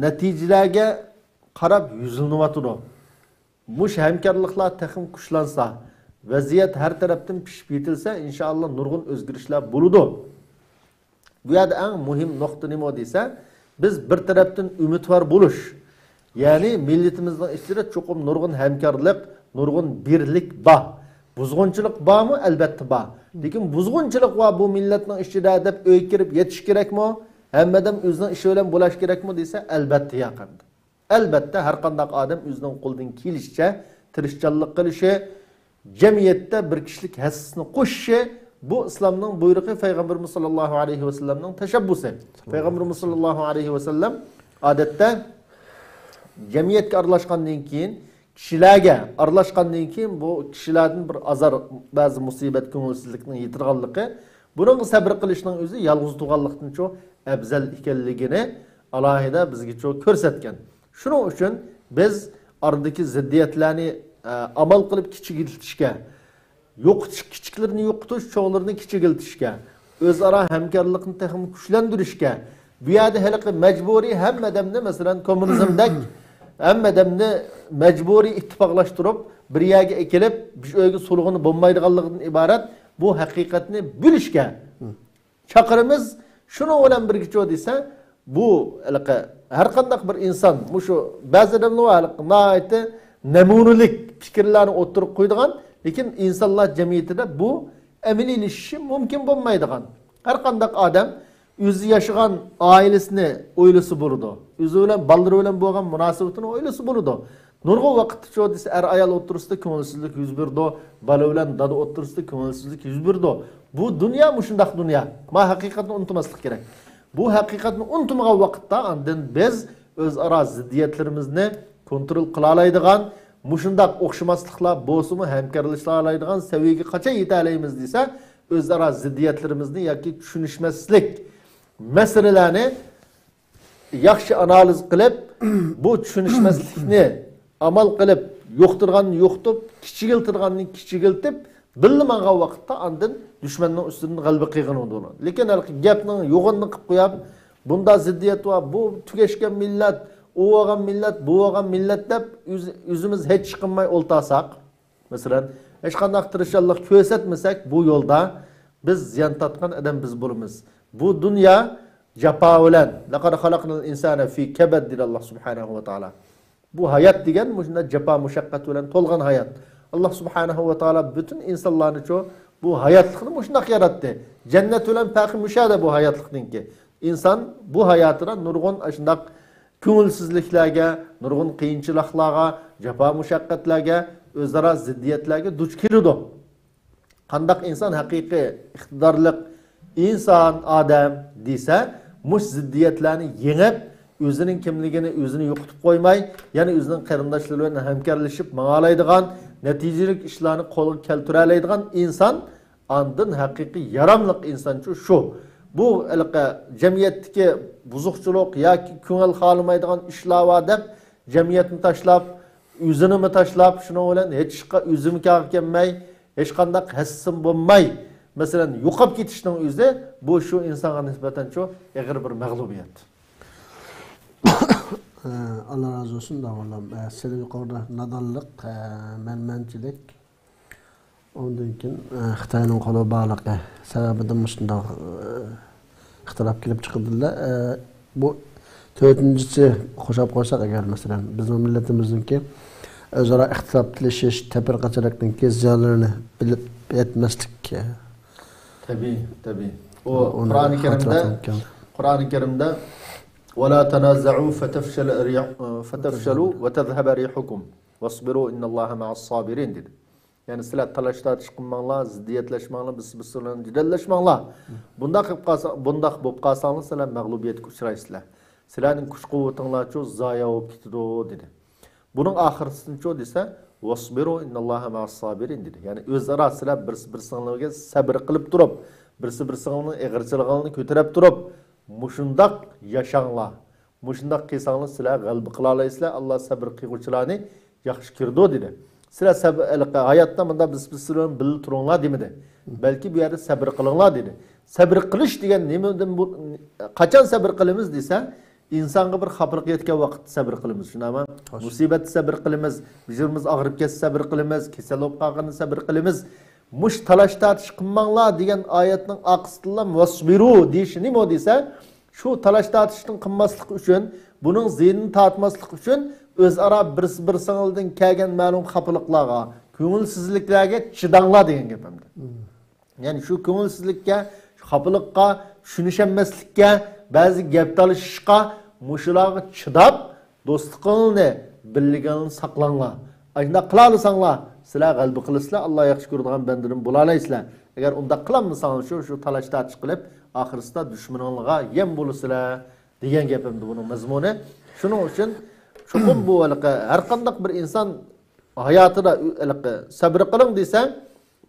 نەتىجىلەرگە قاراپ يۈزلىنىۋاتىدۇ. مۇشۇ ھەمكارلىقلار تېخىمۇ كۈچلەنسە، ۋەزىيەت ھەر تەرەپتىن پىشىپ يېتىلسە، ئىنشائاللا نۇرغۇن ئۆزگىرىشلەر بولىدۇ. بۇ يەردە ئەڭ مۇھىم نۇقتا نېمە دېسە، بىز بىر تەرەپتىن ئۈمىدۋار بولۇش، يەنى مىللىتىمىزنىڭ ئىچىدە چوقۇم نۇرغۇن ھەمكارلىق، نۇرغۇن بىرلىك بار. بۇزغۇنچىلىق بارمۇ؟ ئەلبەتتە بار. لېكىن بۇزغۇنچىلىق بار بۇ مىللەتنىڭ ئىچىدە دەپ ئۆيگە كىرىپ يېتىش كېرەكمۇ؟ ھەممە ئادەم ئۆزىنىڭ ئىشى بىلەن بولاش كېرەكمۇ دېسە، ئەلبەتتە ياق ئەمدى. ئەلبەتتە، ھەر قانداق ئادەم ئۆزىنىڭ قولىدىن كېلىشىچە تىرىشچانلىق قىلىشى، جەمئىيەتتە بىر كىشىلىك ھەسسىسىنى قوشۇشى، بۇ ئىسلامنىڭ بۇيرۇقى، پەيغەمبىرىمىز ساللاللاھۇ ئەلەيھى ۋەسەللەمنىڭ تەشەببۇسى. پەيغەمبىرىمىز ساللاللاھۇ ئەلەيھى ۋەسەللەم ئادەتتە جەمئىيەتكە ئارىلاشقاندىن كېيىن، كىشىلەرگە ئارىلاشقاندىن كېيىن بۇ كىشىلەردىن بىر ئازار، بەزى مۇسىبەت، كۆڭۈلسىزلىكنىڭ يېتىدىغانلىقى، بۇنىڭغا سەبرى قىلىشنىڭ ئۆزى يالغۇز تۇرغانلىقتىنچۇ ئەۋزەل ئىكەنلىكىنى ئالاھىدە بىزگىچۇ كۆرسەتكەن. شۇنىڭ ئۈچۈن بىز ئارىدىكى زىددىيەتلەرنى، ئە، ئامال قىلىپ كىچىكلىتىشكە، يوقىتىش، كىچىكلىرىنى يوقىتىش، چوڭلىرىنى كىچىكلىتىشكە، ئۆزئارا ھەمكارلىقنى تېخىمۇ كۈچلەندۈرۈشكە، بۇ يەردە ھېلىقى مەجبۇرىي ھەممە ئادەمنى، مەسىلەن، كوممۇنىزمدەك ھەممە ئادەمنى مەجبۇرىي ئىتتىپاقلاشتۇرۇپ، بىر يەرگە ئەكېلىپ، بىر ئۆيگە سولىغىنى بولمايدىغانلىقىدىن ئىبارەت بۇ ھەقىقەتنى بىلىشكە، چاقىرىمىز. شۇنىڭ بىلەن بىرگىچۇ دېسە، بۇ ھېلىقى ھەر قانداق بىر ئىنسان، مۇشۇ بەزى ئادەملەر بار، ھېلىقى ناھايىتى نەمۇنىلىك پىكىرلەرنى ئوتتۇرىغا قويىدىغان، لېكىن ئىنسانلار جەمئىيىتىدە بۇ ئەمەلىيلىشىشى مۇمكىن بولمايدىغان. ھەر قانداق ئادەم ئۆزى ياشىغان ئائىلىسىنى ئويلىسا بولىدۇ. ئۆزى بىلەن، بالىلىرى بىلەن بولغان مۇناسىۋىتىنى ئويلىسا بولىدۇ. نۇرغۇن ۋاقىتتىچۇ دېسە، ئەر-ئايال ئوتتۇرىسىدا كۆڭۈلسىزلىك يۈز بېرىدۇ، بالا بىلەن دادا ئوتتۇرىسىدا كۆڭۈلسىزلىك يۈز بېرىدۇ. بۇ دۇنيا مۇشۇنداق دۇنيا. ما ھەقىقەتنى ئۇنتۇماسلىق كېرەك. بۇ ھەقىقەتنى ئۇنتۇمىغان ۋاقىتتا ئاندىن بىز ئۆزئارا زىددىيەتلىرىمىزنى كونترول قىلالايدىغان، مۇشۇنداق ئوخشىماسلىقلار بولسىمۇ ھەمكارلىشالايدىغان سەۋىيەگە قاچان يېتەلەيمىز دېسە، ئۆزئارا زىددىيەتلىرىمىزنى ياكى چۈشىنىشمەسلىك مەسىلىلەرنى ياخشى ئانالىز قىلىپ، بۇ چۈشىنىشمەسلىكنى ئامال قىلىپ، يوقىتىدىغاننى يوقىتىپ، كىچىكلىتىدىغاننى كىچىكلىتىپ، بىللە ماڭغان ۋاقىتتا ئاندىن دۈشمەننىڭ ئۈستىدىن غەلىبە قىلغىنى بولىدۇ. لېكىن ھېلىقى گەپنىڭ يوغىنىنى قىلىپ قويۇپ، بۇندا زىددىيەت بار، بۇ تۈگەشكەن مىللەت، ئۇ بولغان مىللەت، بۇ بولغان مىللەت دەپ ئۆز-، ئۆزىمىز ھېچ چىقىنماي ئولتۇرساق، مەسىلەن، ھېچقانداق تىرىشچانلىق كۆرسەتمىسەك، بۇ يولدا بىز زىيان تارتقان ئادەم بىز بولىمىز. بۇ دۇنيا جاپا بىلەن، لەقەد خەلەقنەل ئىنسانە فى كەبەد، دېدى ئاللا سۇبھانەھۇ ۋە تائالا. بۇ ھايات دېگەن مۇشۇنداق جاپا مۇشەققەت بىلەن تولغان ھايات. ئاللا سۇبھانەھۇ ۋە تائالا پۈتۈن ئىنسانلارنىچۇ بۇ ھاياتلىقنى مۇشۇنداق ياراتتى. جەننەت بىلەن پەرقى مۇشۇ يەردە بۇ ھاياتلىقنىڭكى. ئىنسان بۇ ھاياتىدا نۇرغۇن ئاشۇنداق كۆڭۈلسىزلىكلەرگە، نۇرغۇن قىيىنچىلىقلارغا، جاپا مۇشەققەتلەرگە، ئۆزئارا زىددىيەتلەرگە دۇچ كېلىدۇ. قانداق ئىنسان ھەقىقىي ئىقتىدارلىق ئىنسان، ئادەم دېسە، مۇشۇ زىددىيەتلەرنى يېڭىپ، ئۆزىنىڭ كىملىكىنى ئۆزىنى يوقىتىپ قويماي، يەنە ئۆزىنىڭ قېرىنداشلىرى بىلەن ھەمكارلىشىپ ماڭالايدىغان، نەتىجىلىك ئىشلارنى قولغا كەلتۈرەلەيدىغان ئىنسان ئاندىن ھەقىقىي ياراملىق ئىنسانچۇ شۇ. بۇ ھېلىقى جەمئىيەتتىكى بۇزۇقچىلىق ياكى كۆڭۈل خالىمايدىغان ئىشلار بار دەپ، جەمئىيەتنى تاشلاپ، ئۆزىنىمۇ تاشلاپ، شۇنىڭ بىلەن ھېچ ئىشقا ئۆزىمۇ كەلمەي، ھېچقانداق ھەسسىسىمۇ بولماي، مەسىلەن، يوقاپ كېتىشنىڭ ئۆزى بۇ شۇ ئىنسانغا نىسبەتەن شۇ ئېغىر بىر مەغلۇبىيەت. ئە، ئاللا رازى بولسۇن، داۋاللام. ئە، سىلەر يۇقىرىدا نادانلىق، ئە، مەنمەنچىلىك، ئۇندىن كېيىن، ئە، خىتاينىڭ قولى بارلىقى سەۋەبىدىن مۇشۇنداق، ئە، ئىختىلاپ كېلىپ چىقىدىلا. ئە، بۇ تۆتىنچىسى قوشاپ قويساق ئەگەر، مەسىلەن، بىزنىڭ مىللىتىمىزنىڭكى ئۆزئارا ئىختىلاپلىشىش، تەپرىقىچىلىكنىڭكى زىيانلىرىنى بىلىپ يەتمەسلىك. تەبىئىي، تەبىئىي. ئۇ ئۇنى قۇرئانى كەرىمدە، خاتىرجەم قىلدى. قۇرئانى كەرىمدە، «ولا تنازعوا فتفشل ريح-، فتفشلوا وتذهب ريحكم واصبروا إن الله مع الصابرين» دېدى. يەنى سىلەر تالاش-تارتىش قىلماڭلار، زىددىيەتلەشمەڭلار، بىرسى-بىرسى بىلەن جېدەللەشمەڭلار. بۇنداق قىلىپ قالسا، بۇنداق بولۇپ قالساڭلار، سىلەر مەغلۇبىيەتكە ئۇچرايسىلەر. سىلەرنىڭ كۈچ-قۇۋۋىتىڭلارچۇ زايە بولۇپ كېتىدۇ، دېدى. بۇنىڭ ئاخىرىسىنىچۇ دېسە، «واصبروا إن الله مع الصابرين» دېدى. يەنى ئۆزئارا سىلەر بىرسى-بىرسىڭلارغا سەبرى قىلىپ تۇرۇپ، بىرسى-بىرسىڭلارنىڭ ئېغىرچىلىقىڭلارنى كۆتۈرۈپ تۇرۇپ، مۇشۇنداق ياشاڭلار. مۇشۇنداق قىلساڭلار سىلەر غەلىبە قىلالايسىلەر، ئاللا سەبرى قىلغۇچىلارنى ياخشى كۆرىدۇ دېدى. سىلەر سەب-، ھېلىقى ھاياتتا مۇنداق بىز، بىز سىلەر بىلەن بىللە تۇرۇڭلار دېمىدى. بەلكى بۇ يەردە سەبرى قىلىڭلار دېدى. سەبرى قىلىش دېگەن نېمىدىن بۇ-، قاچان سەبرى قىلىمىز دېسە، ئىنسانغا بىر خاپىلىق يەتكەن ۋاقىتتا سەبرى قىلىمىز، شۇنداقمۇ؟ خوش. مۇسىبەتتە سەبرى قىلىمىز، بېشىمىز ئاغرىپ كەتسە سەبرى قىلىمىز، كېسەل بولۇپ قالغاندا سەبرى قىلىمىز. مۇشۇ تالاش-تارتىش قىلماڭلار دېگەن ئايەتنىڭ ئارقىسىدىنلا «ۋەسبىرۇ» دېيىشى نېمە دېسە، شۇ تالاش-تارتىشنى قىلماسلىق ئۈچۈن، بۇنىڭ زىيىنىنى تارتماسلىق ئۈچۈن ئۆزئارا بىرسى-بىرسىڭىزدىن كەلگەن مەلۇم خاپىلىقلارغا، كۆڭۈلسىزلىكلەرگە چىداڭلار دېگەن گەپ ئەمدى. يەنى شۇ كۆڭۈلسىزلىككە، شۇ خاپىلىققا، چۈشىنىشەلمەسلىككە، بەزى گەپ تالىشىشقا، مۇشۇلارغا چىداپ، دوستلۇقىڭلارنى، بىرلىكىڭلارنى ساقلاڭلار. ئاشۇنداق قىلالىساڭلار، سىلەر غەلىبە قىلىسىلەر، ئاللا ياخشى كۆرىدىغان بەندىدىن بولالايسىلەر. ئەگەر ئۇنداق قىلالمىساڭلار، شۇ، شۇ تالاش-تارتىش قىلىپ، ئاخىرسىدا دۈشمىنىڭلارغا يەم بولىسىلەر، دېگەن گەپ ئەمدى بۇنىڭ مەزمۇنى. شۇنىڭ ئۈچۈن چوقۇم بۇ ھېلىقى ھەر قانداق بىر ئىنسان ھاياتىدا ھېلىقى سەبرى قىلىڭ دېسە،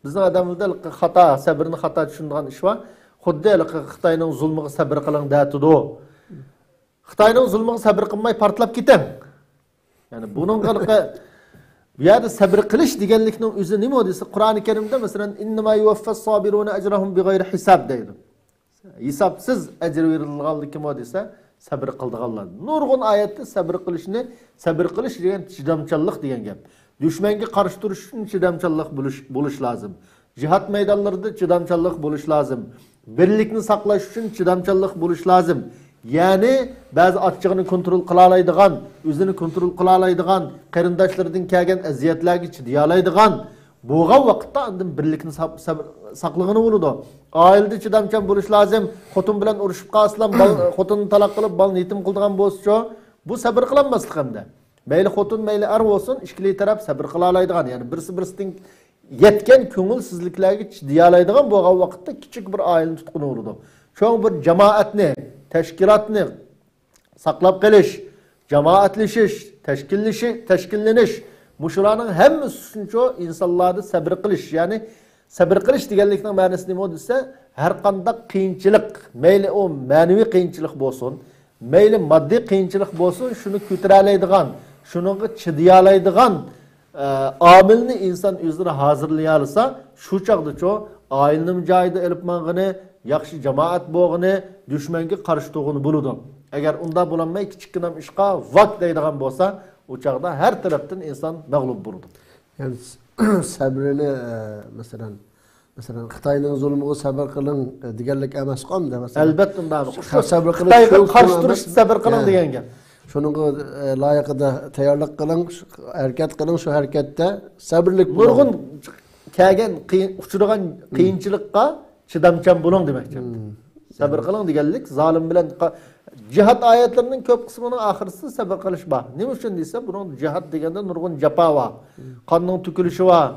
بىزنىڭ ئادەملەردە ھېلىقى خاتا، سەبرىنى خاتا چۈشىنىدىغان ئىش بار. خۇددى ھېلىقى خىتاينىڭ زۇلمىغا سەبرى قىلىڭ دەتىدۇ. خىتاينىڭ زۇلمىغا سەبرى قىلماي پارتلاپ كېتىڭ. يەنى بۇنىڭغا ھېلىقى بۇ يەردە سەبرى قىلىش دېگەنلىكنىڭ ئۆزى نېمە دېسە، قۇرئانى كەرىمدە مەسىلەن، «إنما يوفى الصابرون أجرهم بغير حساب» دەيدۇ. ھېسابسىز ئەجىر بېرىلىدىغانلىكىمۇ دېسە، سەبرى قىلىدىغانلار. نۇرغۇن ئايەتتە سەبرى قىلىشنى، سەبرى قىلىش دېگەن چىدامچانلىق دېگەن گەپ. دۈشمەنگە قارشى تۇرۇش ئۈچۈن چىدامچانلىق بولۇش، بولۇش لازىم. جىھاد مەيدانلىرىدا چىدامچانلىق بولۇش لازىم. بىرلىكنى ساقلاش ئۈچۈن چىدامچانلىق بولۇش لازىم. يەنى بەزى ئاچچىقىنى كونترول قىلالايدىغان، ئۆزىنى كونترول قىلالايدىغان، قېرىنداشلىرىدىن كەلگەن ئەزىيەتلەرگە چىدىيالايدىغان، بولغان ۋاقىتتا ئاندىن بىرلىكنى ساق-، سەبر-، ساقلىغىنى بولىدۇ. ئائىلىدە چىدامچان بولۇش لازىم. خوتۇن بىلەن ئۇرۇشۇپ قالسىلا، بال-، خوتۇننى تالاق قىلىپ، بالىنى يېتىم قىلىدىغان بولسىچۇ، بۇ سەبرى قىلالماسلىق ئەمدى. مەيلى خوتۇن، مەيلى ئەر بولسۇن، ئىككىلى تەرەپ سەبرى قىلالايدىغان، يەنى بىرسى بىرسىدىن يەتكەن كۆڭۈلسىزلىكلەرگە چىدىيالايدىغان بولغان ۋاقىتتا كىچىك بىر ئائىلىنى تۇتقىنى بولىدۇ. چوڭ بىر جامائەتنى، تەشكىلاتنى ساقلاپ قېلىش، جامائەتلىشىش، تەشكىللىشى-، تەشكىللىنىش، مۇشۇلارنىڭ ھەممىسى ئۈچۈنچۇ ئىنسانلاردا سەبرى قىلىش، يەنى سەبرى قىلىش دېگەنلىكنىڭ مەنىسى نېمە دېسە، ھەر قانداق قىيىنچىلىق، مەيلى ئۇ مەنىۋى قىيىنچىلىق بولسۇن، مەيلى ماددىي قىيىنچىلىق بولسۇن، شۇنى كۆتۈرەلەيدىغان، شۇنىڭغا چىدىيالايدىغان، ئە، ئامىلنى ئىنسان ئۆزىدە ھازىرلىيالىسا، شۇ چاغدىچۇ ئائىلىنىمۇ جايىدا ئېلىپ ماڭغىنى، ياخشى جامائەت بولغىنى، دۈشمەنگە قارشى تۇرغىنى بولىدۇ. ئەگەر ئۇنداق بولالماي، كىچىككىنە ئىشقا ۋاك دەيدىغان بولسا، ئۇ چاغدا ھەر تەرەپتىن ئىنسان مەغلۇپ بولىدۇ. يەنى سەبرىنى، ئە، مەسىلەن، مەسىلەن، خىتاينىڭ زۇلمىغا سەبىر قىلىڭ، ئە، دېگەنلىك ئەمەسقۇ ئەمدى، مەسىلەن. ئەلبەتتە، ئۇنداق. شۇ سەبىر قىلىش خىتايغا شۇ قارشى تۇرۇشتا سەبىر قىلىڭ دېگەن گەپ. شۇنىڭغا، ئە، لايىقىدا تەييارلىق قىلىڭ، شۇ ھەرىكەت قىلىڭ، شۇ ھەرىكەتتە سەبىرلىك بولۇڭ. نۇرغۇن كەلگەن قىيىن، ئۇچرىغان قىيىنچىلىققا چىدامچان بولۇڭ دېمەكچى. سەبىر قىلىڭ دېگەنلىك، زالىم بىلەن قا-، جىھاد ئايەتلىرىنىڭ كۆپ قىسمىنىڭ ئاخىرىسىدا سەبىر قىلىش بار. نېمە ئۈچۈن دېسە، بۇنىڭ جىھاد دېگەندە نۇرغۇن جاپا بار. قاننىڭ تۆكۈلۈشى بار.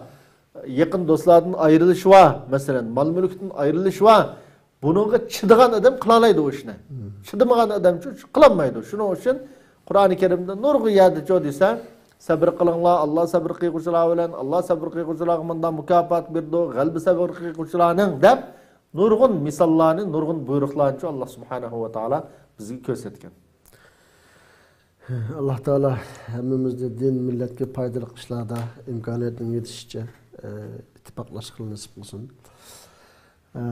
يېقىن دوستلاردىن ئايرىلىشى بار، مەسىلەن، مال-مۈلۈكتىن ئايرىلىشى بار. بۇنىڭغا چىدىغان ئادەم قىلالايدۇ ئۇ ئىشنى. چىدىمىغان ئادەمچۇ قىلالمايدۇ. شۇنىڭ ئۈچۈن قۇرئانى كەرىمدە نۇرغۇن يەردىچۇ دېسە، سەبرى قىلىڭلار، ئاللا سەبرى قىلغۇچىلار بىلەن، ئاللا سەبرى قىلغۇچىلارغا مۇنداق مۇكاپات بېرىدۇ، غەلىبە سەبرى قىلغۇچىلارنىڭ، دەپ نۇرغۇن مىساللارنى، نۇرغۇن بۇيرۇقلارنىچۇ ئاللا سۇبھانەھۇ ۋە تائالا بىزگە كۆرسەتكەن. ئاللا تائالا ھەممىمىزنى دىن، مىللەتكە پايدىلىق ئىشلاردا ئىمكانىيەتنىڭ يېتىشىچە، ئە، ئىتتىپاقلاشقىلى نېسىپ قىلسۇن. ئە،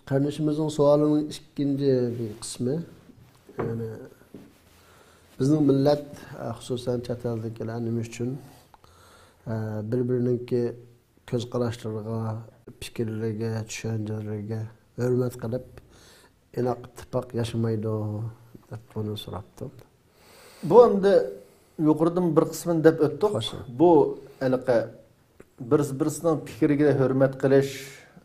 قېرىندىشىمىزنىڭ سوئالىنىڭ ئىككىنچى بىر قىسمى، يەنى بىزنىڭ مىللەت، ئە، خۇسۇسەن چەت ئەلدىكىلەر نېمە ئۈچۈن، ئە، بىر-بىرىنىڭكى كۆز قاراشلىرىغا، پىكىرلىرىگە، چۈشەنچىلىرىگە ھۆرمەت قىلىپ، ئىناق ئىتتىپاق ياشىمايدۇ، دەپ بۇنى سوراپتۇ. بۇ ئەمدى يۇقىرىدىن بىر قىسمىنى دەپ ئۆتتۇق. خوش. بۇ ھېلىقى بىرسى-بىرسىنىڭ پىكرىگە ھۆرمەت قىلىش،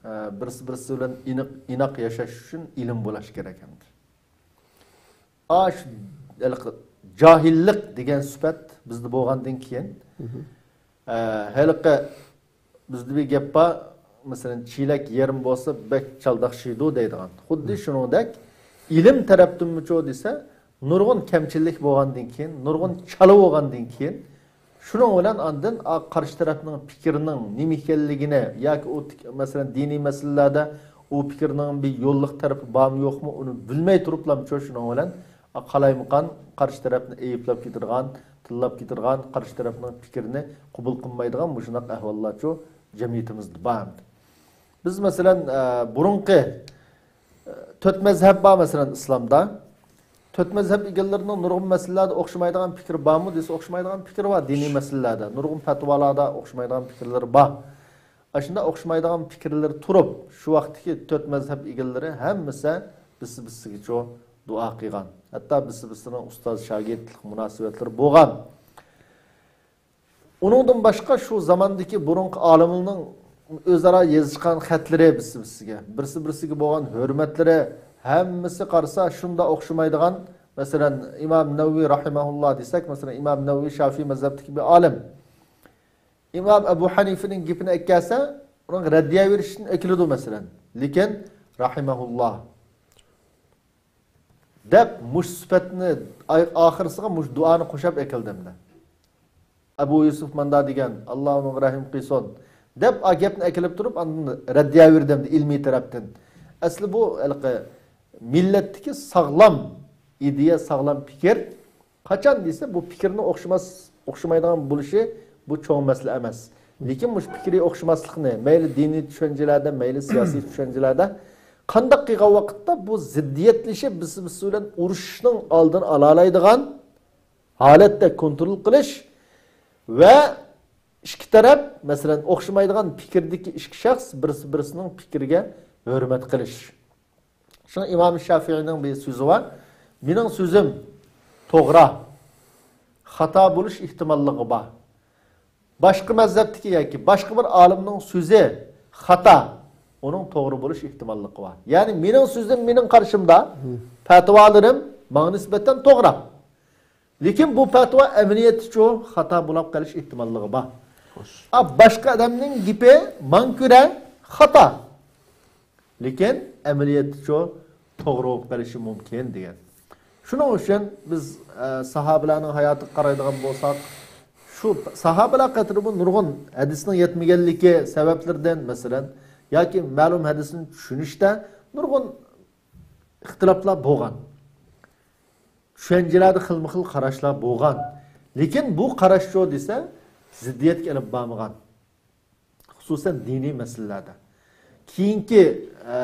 ئە، بىرسى-بىرسى بىلەن ئىنىق، ئىناق ياشاش ئۈچۈن ئىلىم بولاش كېرەك ئەمدى. ئا، شۇ ھېلىقى جاھىللىق دېگەن سۈپەت بىزدە بولغاندىن كېيىن، ئە، ھېلىقى بىزدە بىر گەپ بار، مەسىلەن، چېلەك يېرىم بولسا بەك چالداقشىيدۇ دەيدىغان. خۇددى شۇنىڭدەك ئىلىم تەرەپتىنمۇچۇ دېسە، نۇرغۇن كەمچىللىك بولغاندىن كېيىن، نۇرغۇن چالا بولغاندىن كېيىن، شۇنىڭ بىلەن ئاندىن، ئا، قارشى تەرەپنىڭ پىكرىنىڭ نېمە ئىكەنلىكىنى ياكى ئۇ تىك-، مەسىلەن، دىنىي مەسىلىلەردە ئۇ پىكىرنىڭ بىر يوللۇق تەرىپى بارمۇ يوقمۇ، ئۇنى بىلمەي تۇرۇپلامچۇ شۇنىڭ بىلەن، ئا، قالايمىقان قارشى تەرەپنى ئەيىبلەپ كېتىدىغان، تىللاپ كېتىدىغان، قارشى تەرەپنىڭ پىكرىنى قوبۇل قىلمايدىغان مۇشۇنداق ئەھۋاللارچۇ جەمئىيىتىمىزدە بار ئەمدى. بىز، مەسىلەن، ئە، بۇرۇنقى، ئە، تۆت مەزھەپ بار، مەسىلەن، ئىسلامدا. تۆت مەزھەپ ئىگىلىرىنىڭ نۇرغۇن مەسىلىلەردە ئوخشىمايدىغان پىكرى بارمۇ دېسە، ئوخشىمايدىغان پىكرى بار. دىنىي مەسىلىلەردە، نۇرغۇن پەتىۋالاردا ئوخشىمايدىغان پىكىرلىرى بار. ئاشۇنداق ئوخشىمايدىغان پىكىرلىرى تۇرۇپ، شۇ ۋاقىتتىكى تۆت مەزھەپ ئىگىلىرى ھەممىسى بىرسى-بىرسىگىچۇ دۇئا قىلغان. ھەتتا بىرسى-بىرسىنىڭ ئۇستاز-شاگىرتلىق مۇناسىۋەتلىرى بولغان. ئۇنىڭدىن باشقا شۇ زاماندىكى بۇرۇنقى ئالىملارنىڭ ئۆزئارا يېزىشقان خەتلىرى بىرسى-بىرسىگە، بىرسى-بىرسىگە بولغان ھۆرمەتلىرى، ھەممىسى قارىسا شۇنداق ئوخشىمايدىغان. مەسىلەن، ئىمام نەۋەۋى راھىمەھۇللا دېسەك، مەسىلەن، ئىمام نەۋەۋى شافىئىي مەزھەپتىكى بىر ئالىم. ئىمام ئەبۇ ھەنىفىنىڭ گېپىنى ئەكەلسە، ئۇنىڭ رەددىيە بېرىشتىن ئەكېلىدۇ، مەسىلەن. لېكىن، راھىمەھۇللا دەپ، مۇشۇ سۈپەتنى ئاي-، ئاخىرسىغا مۇشۇ دۇئانى قوشاپ ئەكەلدى ئەمدى. ئەبۇ يۈسۈف ماندا دېگەن، ئاللا ئۇنىڭغا رەھىم قىلسۇن، دەپ، ئا گەپنى ئەكېلىپ تۇرۇپ، ئاندىن رەددىيە بېرىدۇ ئەمدى ئىلمىي تەرەپتىن. ئەسلى بۇ ھېلىقى مىللەتتىكى ساغلام ئىدىيە، ساغلام پىكىر. قاچان دېسە، بۇ پىكىرنىڭ ئوخشىماس، ئوخشىمايدىغان بولۇشى، بۇ چوڭ مەسىلە ئەمەس. لېكىن مۇشۇ پىكرىي ئوخشىماسلىقنى، مەيلى دىنىي چۈشەنچىلەردە، مەيلى سىياسىي چۈشەنچىلەردە قانداق قىلغان ۋاقىتتا بۇ زىددىيەتلىشىپ، بىرسى-بىرسى بىلەن ئۇرۇشۇشنىڭ ئالدىنى ئالالايدىغان ھالەتتە كونترول قىلىش ۋە ئىككى تەرەپ، مەسىلەن، ئوخشىمايدىغان پىكىردىكى ئىككى شەخس بىرسى-بىرسىنىڭ پىكرىگە ھۆرمەت قىلىش. شۇڭا ئىمام شافىئىنىڭ بىر سۆزى بار، مېنىڭ سۆزۈم توغرا، خاتا بولۇش ئېھتىماللىقى بار. باشقا مەزھەپتىكى ياكى باشقا بىر ئالىمنىڭ سۆزى خاتا، ئۇنىڭ توغرا بولۇش ئېھتىماللىقى بار. يەنى مېنىڭ سۆزۈم مېنىڭ قارشىمدا، پەتىۋالىرىم ماڭا نىسبەتەن توغرا. لېكىن بۇ پەتىۋا ئەمەلىيەتتىچۇ خاتا بولۇپ قېلىش ئېھتىماللىقى بار. خوش. ئا، باشقا ئادەمنىڭ گېپى ماڭا كۆرە خاتا. لېكىن ئەمەلىيەتتىچۇ توغرا بولۇپ قېلىشى مۇمكىن دېگەن. شۇنىڭ ئۈچۈن بىز، ئە، ساھابىلەرنىڭ ھاياتىغا قارايدىغان بولساق، شۇ ساھابىلەر قېتىرىمۇ نۇرغۇن ھەدىسنىڭ يەتمىگەنلىكى سەۋەبلىرىدىن، مەسىلەن، ياكى مەلۇم ھەدىسنى چۈشىنىشتە نۇرغۇن ئىختىلاپلار بولغان. چۈشەنچىلەردە خىلمۇ خىل قاراشلار بولغان. لېكىن بۇ قاراشچۇ دېسە، زىددىيەتكە ئېلىپ بارمىغان. خۇسۇسەن دىنىي مەسىلىلەردە. كېيىنكى، ئە،